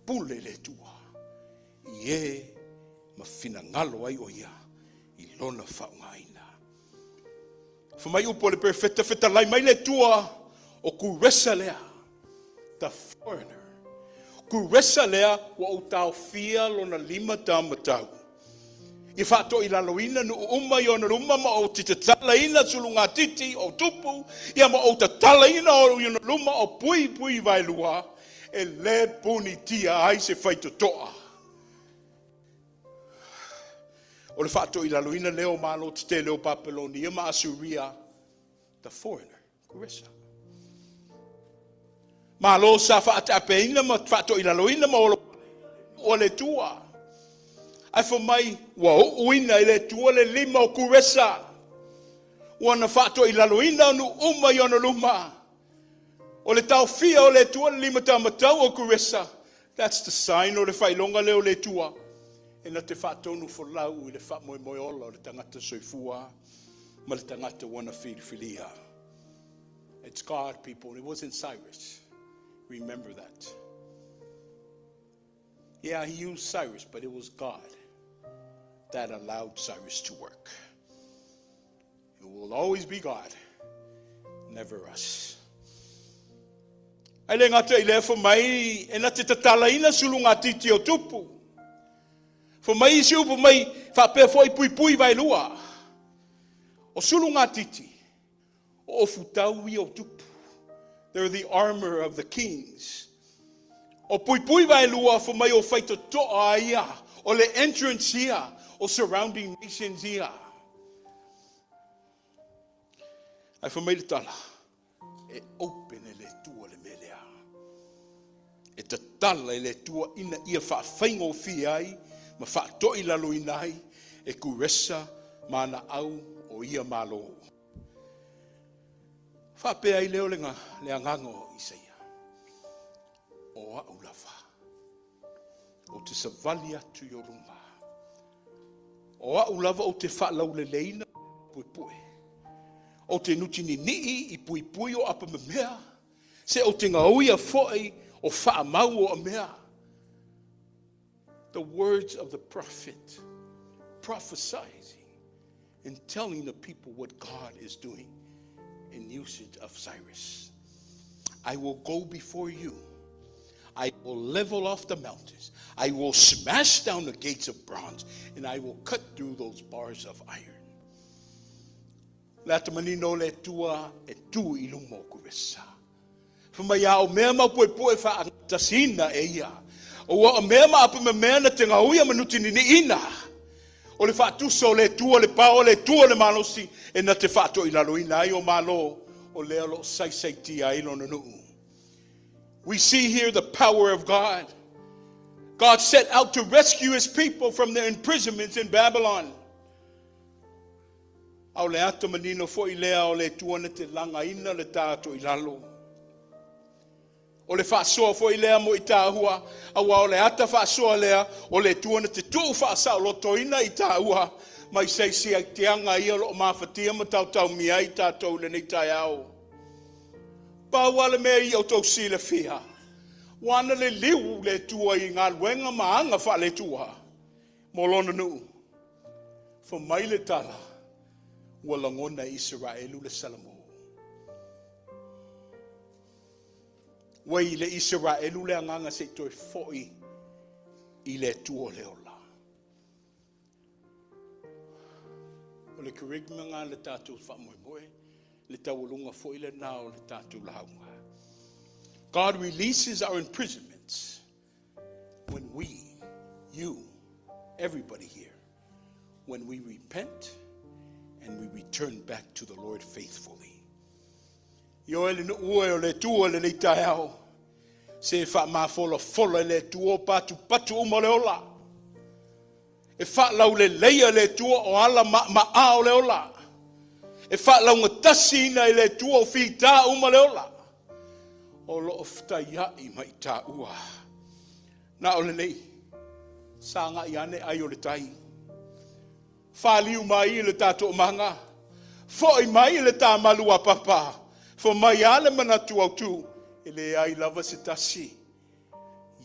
Pule le Atua i e ma finagalo ai o ia i lona faaaogaina. Fai mai upu a le perofeta, Fetalai mai le Atua, o Kuresa lea, the foreigner. Kuresa lea ua ou taofia lona limatamatau. Ia faatoilaloina nuu uma i ona luma ma ou te tatalaina sulugatiti o tupu, ia ma ou tatalaina i ona luma o puipui vaelua, e le punitia ai se faitotoa. O le faatoilaloina lea o malo tetele o Papelonia ma Asuria, the foreigner, Kuresa. Malo sa faataapeina ma faatoilaloina ma olo o le Atua. Ae fai mai ua uuina e le Atua le lima o Kuresa, ua na faatoilaloina nuu uma i ona luma. O le taofia o le Atua le limatamatau o Kuresa. That's the sign o le faailoga lea o le Atua. E na te faatonu folau i le faamoemoe ola o le tagata soifua ma le tagata ua na filifilia. It's God, people. It wasn't Cyrus. Remember that. Yeah, he used Cyrus, but it was God that allowed Cyrus to work. It will always be God, never us. Ai le gata i lea, fai mai e na te tatalaina sulugatiti o tupu. Fai mai isi upu mai faapea foi puipui vaelua. O sulugatiti, o ofutau ia o tupu. They're the armor of the kings. O puipui vaelua, fai mai o faitotoa ia, o le entrance ia, o surrounding nations ia. Ai fai mai le tala, e open e le Atua le mea lea. E tatala e le Atua ina ia faafaigofie ai ma faatoilaloina ai e Kuresa ma ana au o ia malo. Faapea ai lea o le agaga o Isaia. O au lava, ou te savali atu i o luma. O au lava ou te faalauleleina puepue. Ou te nutinini'i i puipui o apamemea, se ou te gauia foi o faamau o amea. The words of the prophet prophesying and telling the people what God is doing in usage of Cyrus. I will go before you. I will level off the mountains. I will smash down the gates of bronze, and I will cut through those bars of iron. Le ata manino le Atua e tu i luma o Kuresa. Fai mai a o mea mau puepue faagatasiina e ia. Ua o mea ma apa mea na te gauia manuti niniina. O le faatusa o le Atua le pao o le Atua le malosi e na te faatoilaloina ai o malo o lea lo saisaitia ai lona nuu. We see here the power of God. God set out to rescue his people from their imprisonments in Babylon. A o le ata manino foi lea o le Atua na te lagaina le tatou i lalo. O le faasoa foi lea mo i tāua, aua o le ata faasoa lea o le Atua na te tuu faasaolotoina i tāua mai seisi ai teaga ia o loo mafatia ma tautaumia ai tātou i lenei taeao. Pau a le mea i outou silafia, ua ana le liu le Atua i galuega ma aga faale-Atua mo lona nuu. Fai mai le tala, ua lagona e Isaraelu le Salamo. Ua i le Isaraelu le agaga se i toe foi i le Atua o le ola. O le kerygma lena le tatou faamoemoe, le taualuga foi lena o le tatou lauga. God releases our imprisonments when we, you, everybody here, when we repent and we return back to the Lord faithfully. Ioe le nuu e o le Atua lenei taeao, se faamafolafola i le Atua o patupatu uma o le ola. E faalauleleia le Atua o ala maama'a o le ola. E faalaugatasiina e le Atua o fitā uma le ola. O loo fetaiai ma i taua. Na o lenei, sagai ane ai o le tai. Faliu mai le tatou maga, foi mai le ta malu a papa, fai mai a le manatu autu, e leai lava se tasi.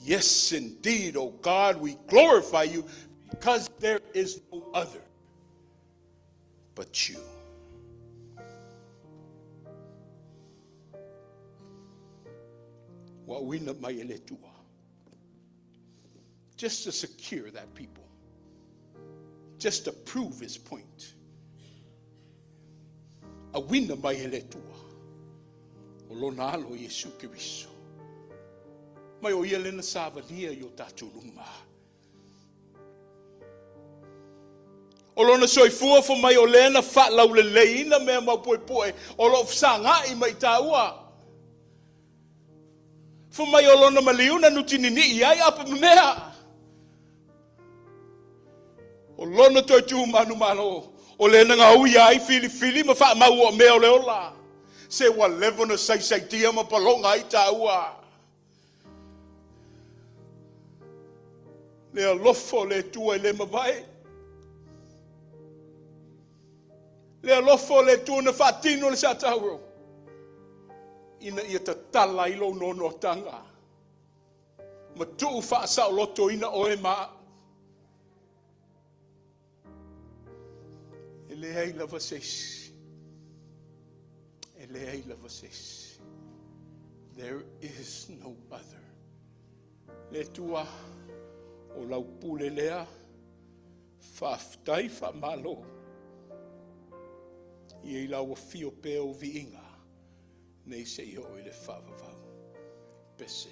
Yes, indeed, O God, we glorify you because there is no other but you. Ua uina mai e le Atua. Just to secure that people. Just to prove his point. Auina mai e le Atua. O lona alo Iesu Keriso. Mai o ia lena savalia i o tatou luma. O lona soifua fai mai o lena faalauleleina mea maupuepue o loo fesagai ma i taua. Fai mai o lona maliu na nutininii ai apa ma mea. O lona toe tu manumalo, o lena gauia ai filifili ma faamau o mea o le ola. Se ua leva ona saisaitia ma paloga ai taua. Le alofa o le Atua e le mavae. Le alofa o le Atua na faatino le satauro ina ia tatala ai lou noanoataga ma tuu faasaolotoina oe ma au. E leai lava se isi. E leai lava se isi. There is no other. Le Atua, o lau pule lea, faafetai faamalo. Ia i lau afio pea o viiga, nei se i oo i le faavavau. Pese.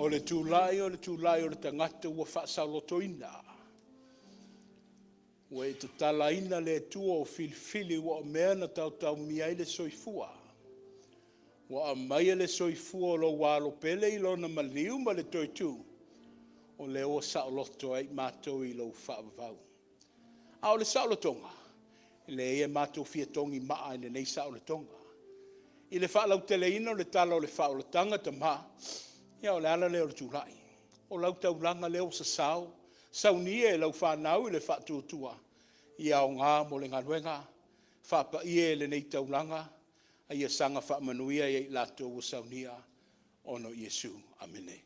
O le tulai o le tulai o le tagata ua faasaolotoina, ua e tatalaina le Atua o filifili ua o mea na taotaomia ai le soifua, ua aumaia le soifua o lou Alo pele i lona maliu ma le toe tu, o lea ua saoloto ai i matou i lou faavavau. A o le saolotoga, e leai e matou te fia togimaa i lenei saolotoga. I le faalauteleina o le tala o le faaolataga Tama, ia o le ala lea o le tulai, o lau taulaga lea ua sasao, saunia e lau fanau i le faatuatua, ia aoga mo le galuega, faapaia e lenei taulaga, a ia saga faamanuia ia i latou ua saunia ona o Iesu. Amene.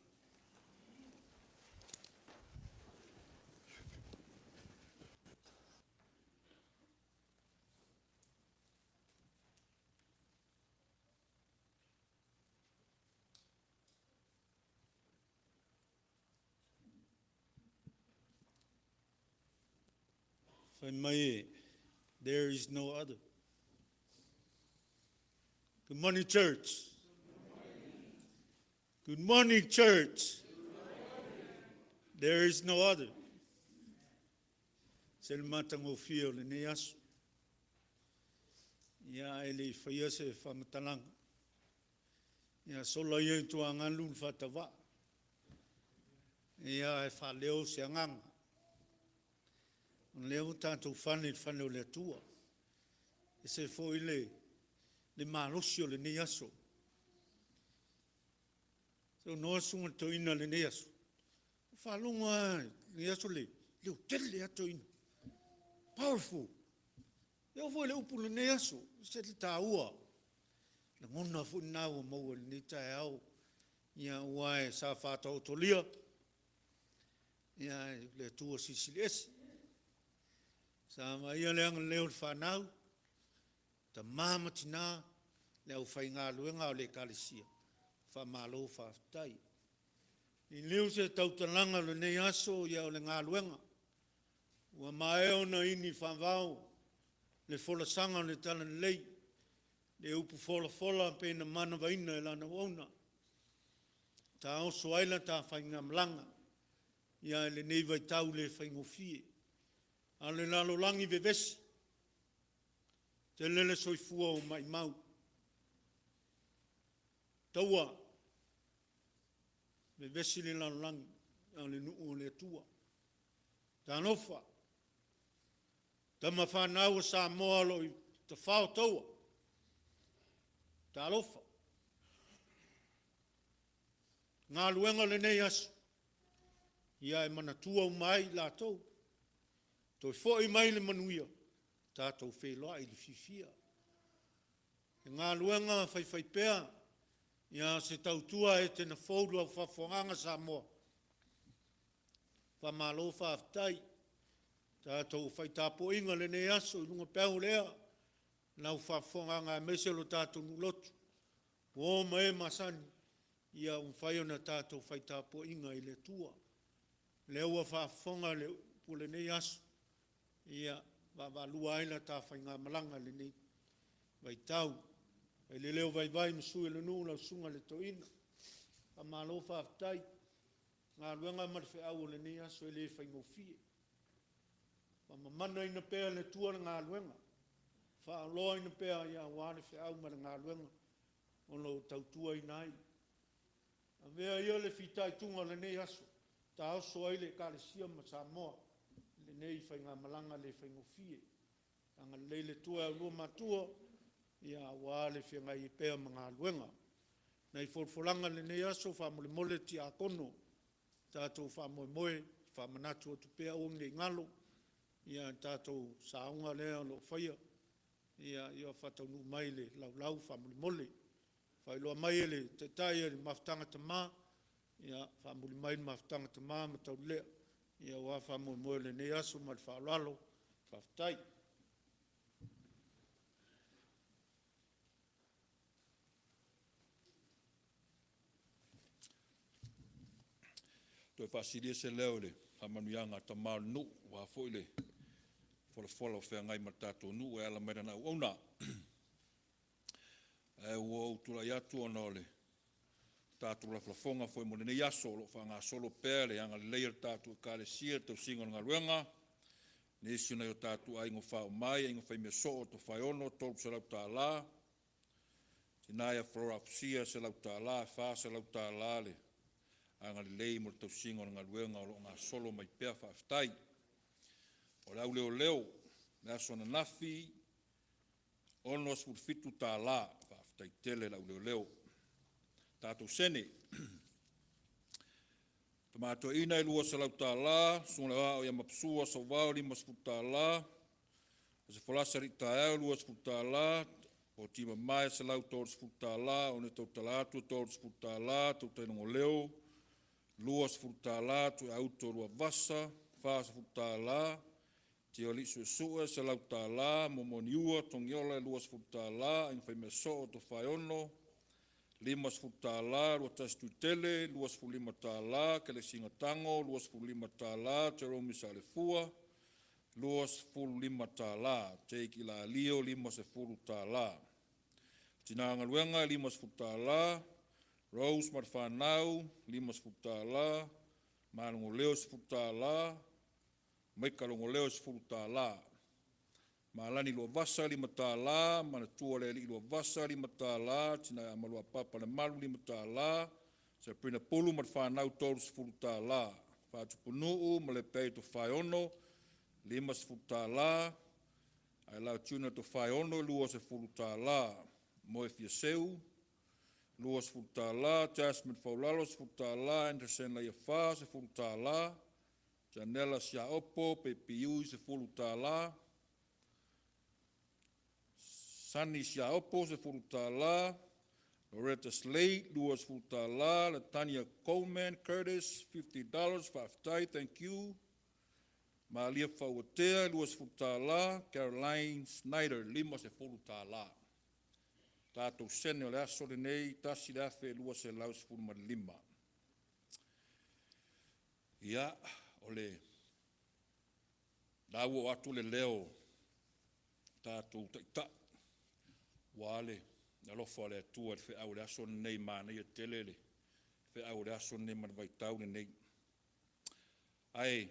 Fai mai, there is no other. Good morning, church. Good morning, church. There is no other. Se le matagofie o lenei aso. Ia, ae le i faia se faamatalaga, ia sola ia i tuagalu le faatauvaa, ia ae faaleo se agaga. O lea ua tatou fale i le fale o le Atua, e ese foi le malosi o lenei aso. Saunoa le Susuga i le Toeaina i lenei aso, ua ou faalogo lava i lenei aso, e leotele lava toeaiina, powerful. E oo foi i le upu i lenei aso, e ese le taua. O lagona foi na ua maua i lenei taeao, aua sa faataotolia, ae o le Atua Silisili Ese. Sa vaaia le agalelei o le fanau, tama ma tina, le aufaigaluega a le Ekalesia, faamalo faafetai. Liliu se tautalaga o lenei aso, ia o le galuega. Ua maea ona ini faavao le folasaga o le Talalelei, le upu folafola e pei ona manavaina e lana auauna, taoso ai la ta faigamalaga i lenei vaitau le faigofie. A o le lalolagi vevesi, tele le soifua ua maumau, taua, vevesi le lalolagi, a o le nuu o le Atua. Talofa! Tama fanau a Samoa o lo o i tafao taua, talofa. O galuega o lenei aso, ia e manatua uma ai i latou, toe foi mai le manuia, tatou feiloai i le fiafia. O le galuega faifaipea, a o se tautua a Etena fou i lau faafofogaaga Samoa, faamalo faafetai. Le tatou fai tapuaiga i lenei aso i luga peau o le ea, lau faafofogaaga aemaise lo tatou nuu lotu, uo ma e masani, ua mafai ona tatou fai tapuaiga i le Atua. O lea ua faafofoga le upu o lenei aso, ia vaavaalua ai la ta faigamalaga i lenei vaitau. Fai le leo vaivai ma sui o le nuu lau Susuga i le Toeaina, faamalo faafetai. O le galuega ma le feau o lenei aso e le faigofie. Faamamanaina pea e le Atua le galuega, faaaloaina pea aua le feau ma le galuega o lo o tautuaina ai. Avea ia le fitaituga o lenei aso, taoso ai le Ekalesia ma Samoa i lenei faigamalaga le faigofie. Agalelei le Atua i la oulua matua aua le feagai ai pea ma galuega. O nai folafolaga i lenei aso, faamolemole tiakono, tatou faamoemoe e faamanatu atu pea aua ne i galo le tatou saoga lea o lo o faia, ia faataunuu mai i le laulau faamolemole. Faailoa mai e le Taitai o le Mafutaga a Tama, ia faamuli mai le Mafutaga a Tama ma Taulelea aua faamoemoe o lenei aso. Ma le faaaloalo. Faafetai. Toe faasilia se leo i le faamanuiaga a Tama o le nuu aua foi le folafola ua feagai ma le tatou nuu e ala mai lana auauna. Ae ua ou tulai atu ona o le Tatou lafolafoga foi mo lenei aso o lo o faagasolo pea le agalelei o le tatou Ekalesia i le tausiga o le galuega. Nisi o nai o tatou aiga ua faaoo mai, Aiga Faimea Soo o Tofaeono, $300. Tina ia Flora Afusia, $100. E $400 le agalelei mo le tausiga o le galuega o lo o gasolo mai pea. Faafetai. O le au leoleo i le aso ananafi, $67. Faafetai tele i le au leoleo. Tatou sene. Tama Toeaina e $200, Susuga i le Aoao ia Maposua Sauvao e $50, Aso Folasa alii taeao $20, Poti Mamae $130, One Tautala atu $30, Tautai Logoleo $20, Tuiauto Luavasa $40, Tiolii Suesue $100, Momoa Niua Togiola $20, Aiga Faimea Soo Tofaeono $50, Luatasi Tuitele $25, Kelesina Tago $25, Jerome Salefua $25, Jake Ilalio $50. Tina Galuega $50, Rose ma le fanau $50, Malogoleo $10, Maika Logoleo $10, Malani Luavasa $5, Manatualealii Luavasa $5, Tinaiama Papa Lemalu $5, Sabrina Pulu ma le fanau $30, Faatupunuu ma Lepea Tofaeono $50, Ailao Junior Tofaeono $20, Moe Fiaseu $20, Jasmine Faulalo $10, Anderson Leiafa $10, Janela Siaopo Baby Ui $10, Sonny Siaopo $10, Loretta Slade $20, Latania Coleman Curtis $50. Faafetai, thank you. Malia Fauatea $20, Caroline Snyder $50. Tatou sene o le aso lenei, $1,215. Ia, o le a ua oo atu le leo o tatou Taitai aua le alofa o le Atua i le feau o le aso lenei, manaia tele le feau o le aso lenei ma le vaitau lenei. Ae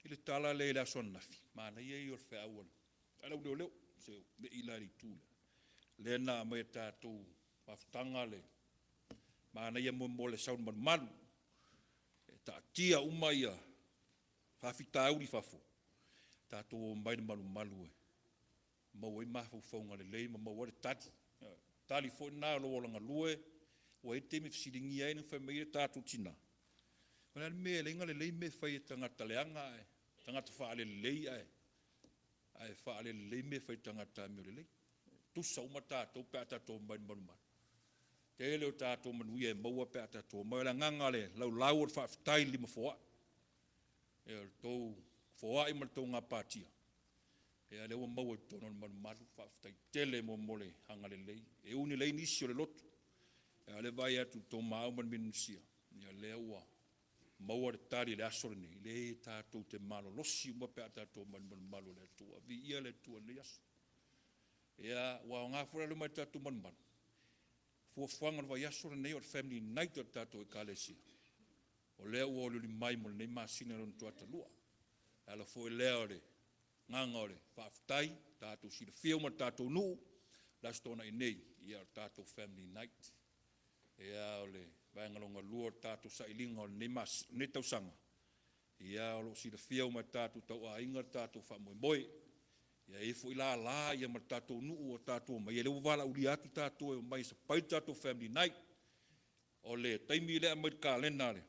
i le tala lea i le aso ananafi, manaia ia o le feau a le au leoleo. Se i ou mei la i le itu lea, lea na aumai e le tatou mafutaga le manaia mo le sau i le malumalu. E taatia uma faafitauli i fafo, tatou omai i le malumalu e maua ai mafaufauga lelei ma maua ai le tali. Ioe. O le tali foi lena o lou ola galue, ua i ai le taimi e fesiligia ai fai mai ai tatou tina, o le a le mea e ala ai ona lelei mea e fai e tagata leaga ae tagata faalelelei ae faalelelei mea e fai e tagata amiolelei. E tutusa uma tatou pe a tatou omai i le malumalu. Tele o tatou manuia e maua pe a tatou omai. O le agaga o le laulau o le faafetai i le lima foai, o le tou foai ma le tou gapatia, ia lea ua maua i totonu o le malumalu. Faafetai tele mo le agalelei. E ui ina leai nisi o le lotu, a o lea e vaai atu i le tou maau ma le minusia, ia lea ua maua le tali i le aso lenei, e leai tatou te malolosi uma pe a tatou omai i le malumalu o le Atua. Viia le Atua i lenei aso. Ia, ua aoga foi la le omai a tatou malumalu. Fuafuaga o le vaiaso lenei o le family night a le tatou Ekalesia, o lea ua olioli mai mo lenei masina lona tuata lua. E ala foi lea o le agaga o le faafetai, tatou silafia uma e le tatou nuu, le Aso Toonai nei, ia o le tatou family night. Ia, o le vaega lona lua o le tatou sailiga o lenei tausaga, ia o lo o silafia uma e tatou tauaiga le tatou faamoemoe. Ia e i ai foi lala ma le tatou nuu ua tatou omai, ia lea ua valaaulia atu tatou e omai e fai le tatou family night. O le taimi lea e aumai i le kalena a le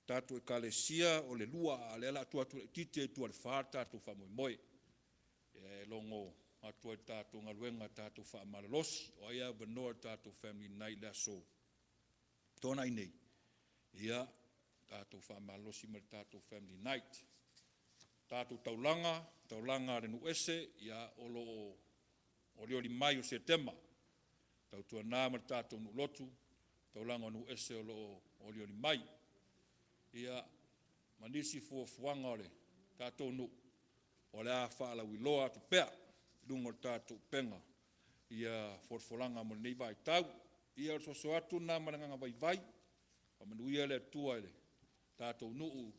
tatou Ekalesia o le 2, a o lea o le a tuu atu laitiiti i tua i le 4 le tatou faamoemoe. E logo atu ai i le tatou galuega tatou faamalolosi, o ai e avanoa i le tatou family night i le Aso Toonai nei, ia tatou faamalolosi mai i le tatou family night. Tatou taulaga, taulaga a le nuu ese, ia o lo o olioli mai o Setema, tautuana ma le tatou nuu lotu, taulaga o nuu ese o lo o olioli mai. Ia, ma nisi fuafuaga o le tatou nuu o le a faalauiloa atu pea i luga o le tatou upega ia folafolaga mo lenei vaitau. Ia o le soso atu lena ma le agaga vaivai, faamanuia le Atua i le tatou nuu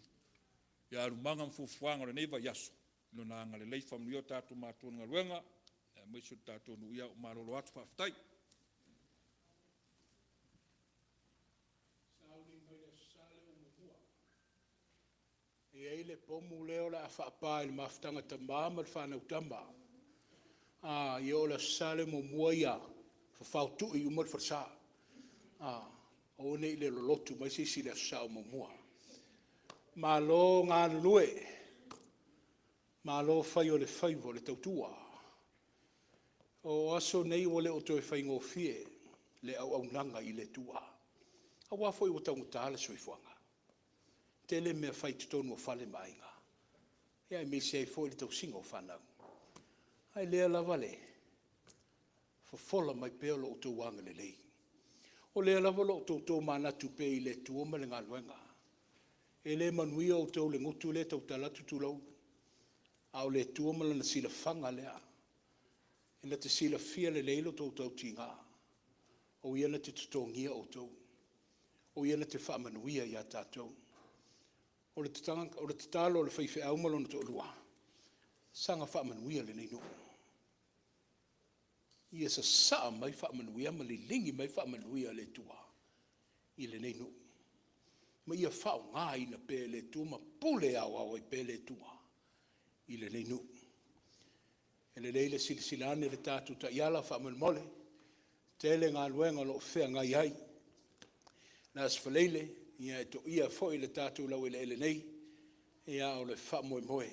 i alumaga ma fuafuaga o lenei vaiaso i Lona agalelei. Faamanuia o tatou matua i le galuega, aemaise o le tatou nuu. Ia ua malolo atu, faafetai. Sauni mai le Aso Sa lea ua muamua. E i ai le pomu lea o le a faapa i le mafutaga a tama ma le fanau tama. Ia o le Aso Sa lea muamua ia fafao tui uma le falesa. Aua ne i le lolotu mai se isi i le Aso Sa o muamua. Malo galulue, malo fai o le faiva o le tautua. O aso nei ua le o toe faigofie le auaunaga i le Atua, aua foi ua taugata le soifuaga. E tele mea fai i totonu o fale ma aiga, aemaise ai foi le tausiga o fanau. A o lea lava le fofola mai pea o lo outou agalelei. O lea lava o lo o outou tomanatu pea i le Atua ma le galuega. E le manuia outou i le gutu lea e tautala atu, tulou, a o le Atua ma Lana silafaga lea e na te silafia lelei lo outou tautiga, o Ia na te totogia outou, o Ia na te faamanuia ia tatou. O le tatalo a le faifeau ma lona toalua, saga faamanuia lenei nuu, ia sasaa mai faamanuia ma liligi mai faamanuia a le Atua i lenei nuu, ma ia faaaogaina pea e le Atua ma pule aoao ai pea le Atua i lenei nuu. E lelei le silasila ane i le tatou taiala faamolemole, e tele galuega o lo o feagai ai. O le Aso Faraile e toia foi le tatou laueleele nei, a o le faamoemoe,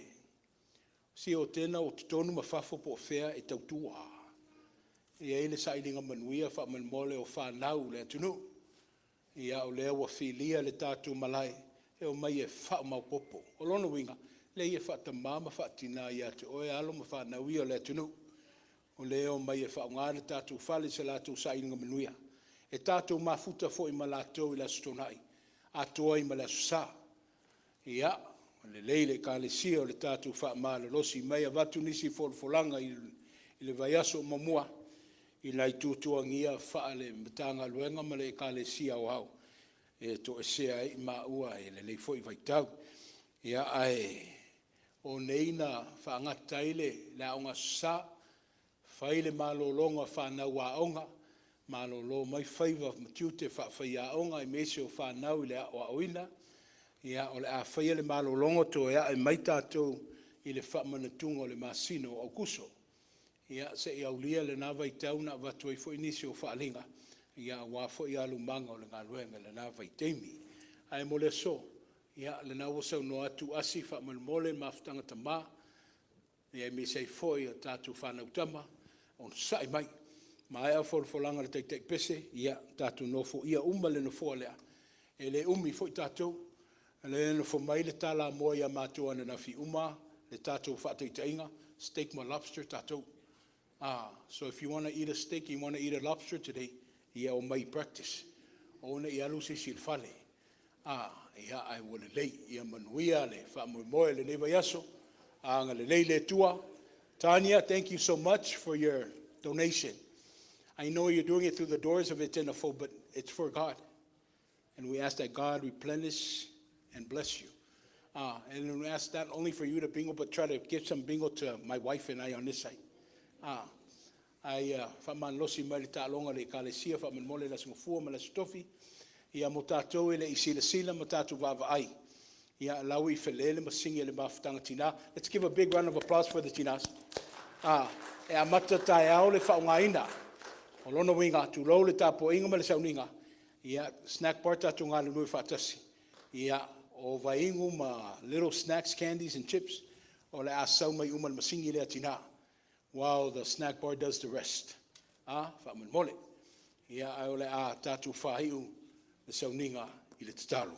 se o Atena o totonu ma fafo po o fea e tautua. E i ai le sailiga manuia faamolemole o fanau i le atunuu. Ia o lea ua filia le tatou malae e omai e faamaopoopo. O lona uiga, leai e faatama ma faatina ia te oe alo ma fanau ia o le atunuu, o lea e omai e faaaoga le tatou fale i se latou sailiga manuia, e tatou mafuta foi ma latou i le Aso Toonai atoa ai ma le Aso Sa. Ia, lelei le Ekalesia o le tatou faamalolosi mai e avatu nisi folafolaga i le vaiaso o muamua i nai tuatuagia faale-Matagaluega ma le Ekalesia Aoao e toesea ai maua i lenei foi vaitau. Ia, ae o nei na faagata ai le Aoga Aso Sa, fai le malologa o fanau aoga, malolo mai faiva ma tiute faa-faiaoga aemaise o fanau i le aoaoina. Ia, o le a faia le malologa toe ae mai tatou i le faamanatuga o le masina o Aokuso. Ia, se i aulia lena vaitau ona avatu ai foi nisi o faaaliga aua foi alumaga o le galuega i lena vaitaimi. Ae mo le aso, ia o lena ua saunoa atu Asi faamolemole le mafutaga a tama, aemaise ai foi o tatou fanau tama, onosai mai. Maea folafolaga a le taitai pese, ia tatou nofoia uma le nofoa lea, e le umi foi tatou. O lea e nofo mai le talamoa ia matou ananafi, uma le tatou faataitaiga, steak ma lobster tatou. So if you want to eat a steak, you want to eat a lobster today, ia omai i practice, aua ne i alu se isi i le fale. Ia, ae ua lelei. Ia manuia le faamoemoe i lenei vaiaso, agalelei le Atua. Tanya, thank you so much for your donation. I know you're doing it through the doors of Etena Fou, but it's for God. And we ask that God replenish and bless you. And we ask not only for you to bingo, but try to give some bingo to my wife and I on this side. Ai faamalolosi mai le taaloga a le Ekalesia faamolemole i le Aso Gafua ma le Aso Tofi. Ia mo tatou e le i silasila ma tatou vaavaai, ia o la ua i Fale le masini a le Mafutaga Tina. Let's give a big round of applause for the tinas. E amata taeao le faaaogaina. O lona uiga, tulou le tapuaiga ma le sauniga, ia, snack bar tatou galulue faatasi. Ia, o vaiinu ma little snacks, candies and chips, o le a sau mai uma i le masini lea a tina while the snack bar does the rest. Faamolemole. Ia, ae o le a tatou faaiu le sauniga i le tatalo.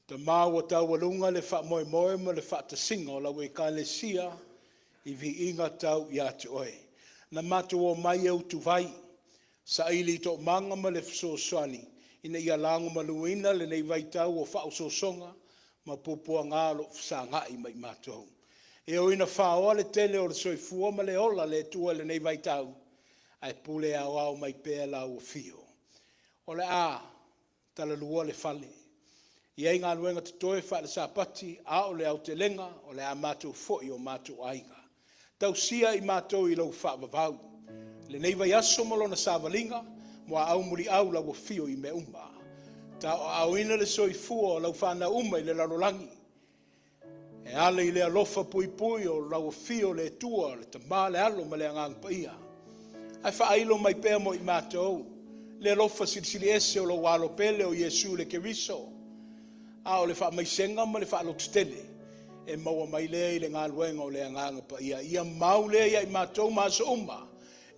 Tama ua taualuga le faamoemoe ma le faatasiga o lau Ekalesia i viiga tau ia te Oe. Na matou omai e utuvai, saili toomaga ma le fesoasoani ina ia lagomaluina lenei vaitau o faaosoosoga ma puapuaga o lo o fesagai ma i matou. E ui ina faoa le tele o le soifua ma le ola le Atua i lenei vaitau, ae pule aoao mai pea Lau Afio. O le a talalua le fale, e i ai galuega totoe faale-Sapati, a o le aotelega, o le a matou foi i o matou aiga. Tausia i matou i Lou faavavau i lenei vaiaso ma lona savaliga, muaau muliau Lau Afio i mea uma. Tauaaoina le soifua o lau fanau uma i le lalolagi e ala i le alofa puipui o lau Afio o le Atua, le Tama, le Alo ma le Agaga Paia, ae faailo mai pea mo i matou le alofa silisili ese o lou Alo pele o Iesu le Keriso, a o le faamaisega ma le faalototele e maua mai lea i le galuega o le Agaga Paia. Ia mau lea ia i matou ma aso uma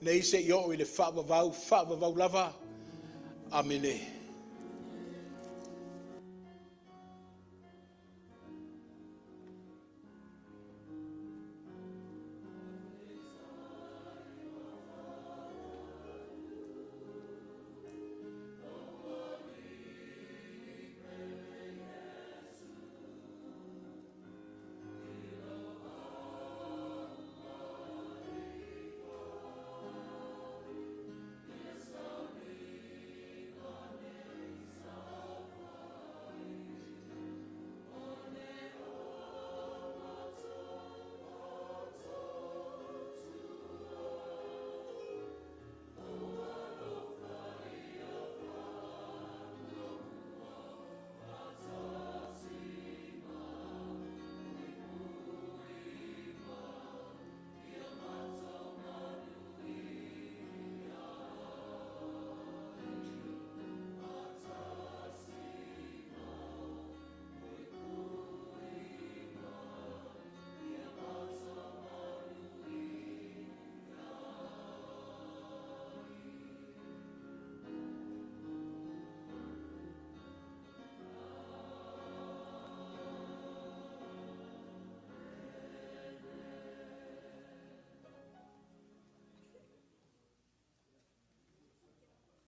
nei seia oo i le faavavau, faavavau lava. Amene.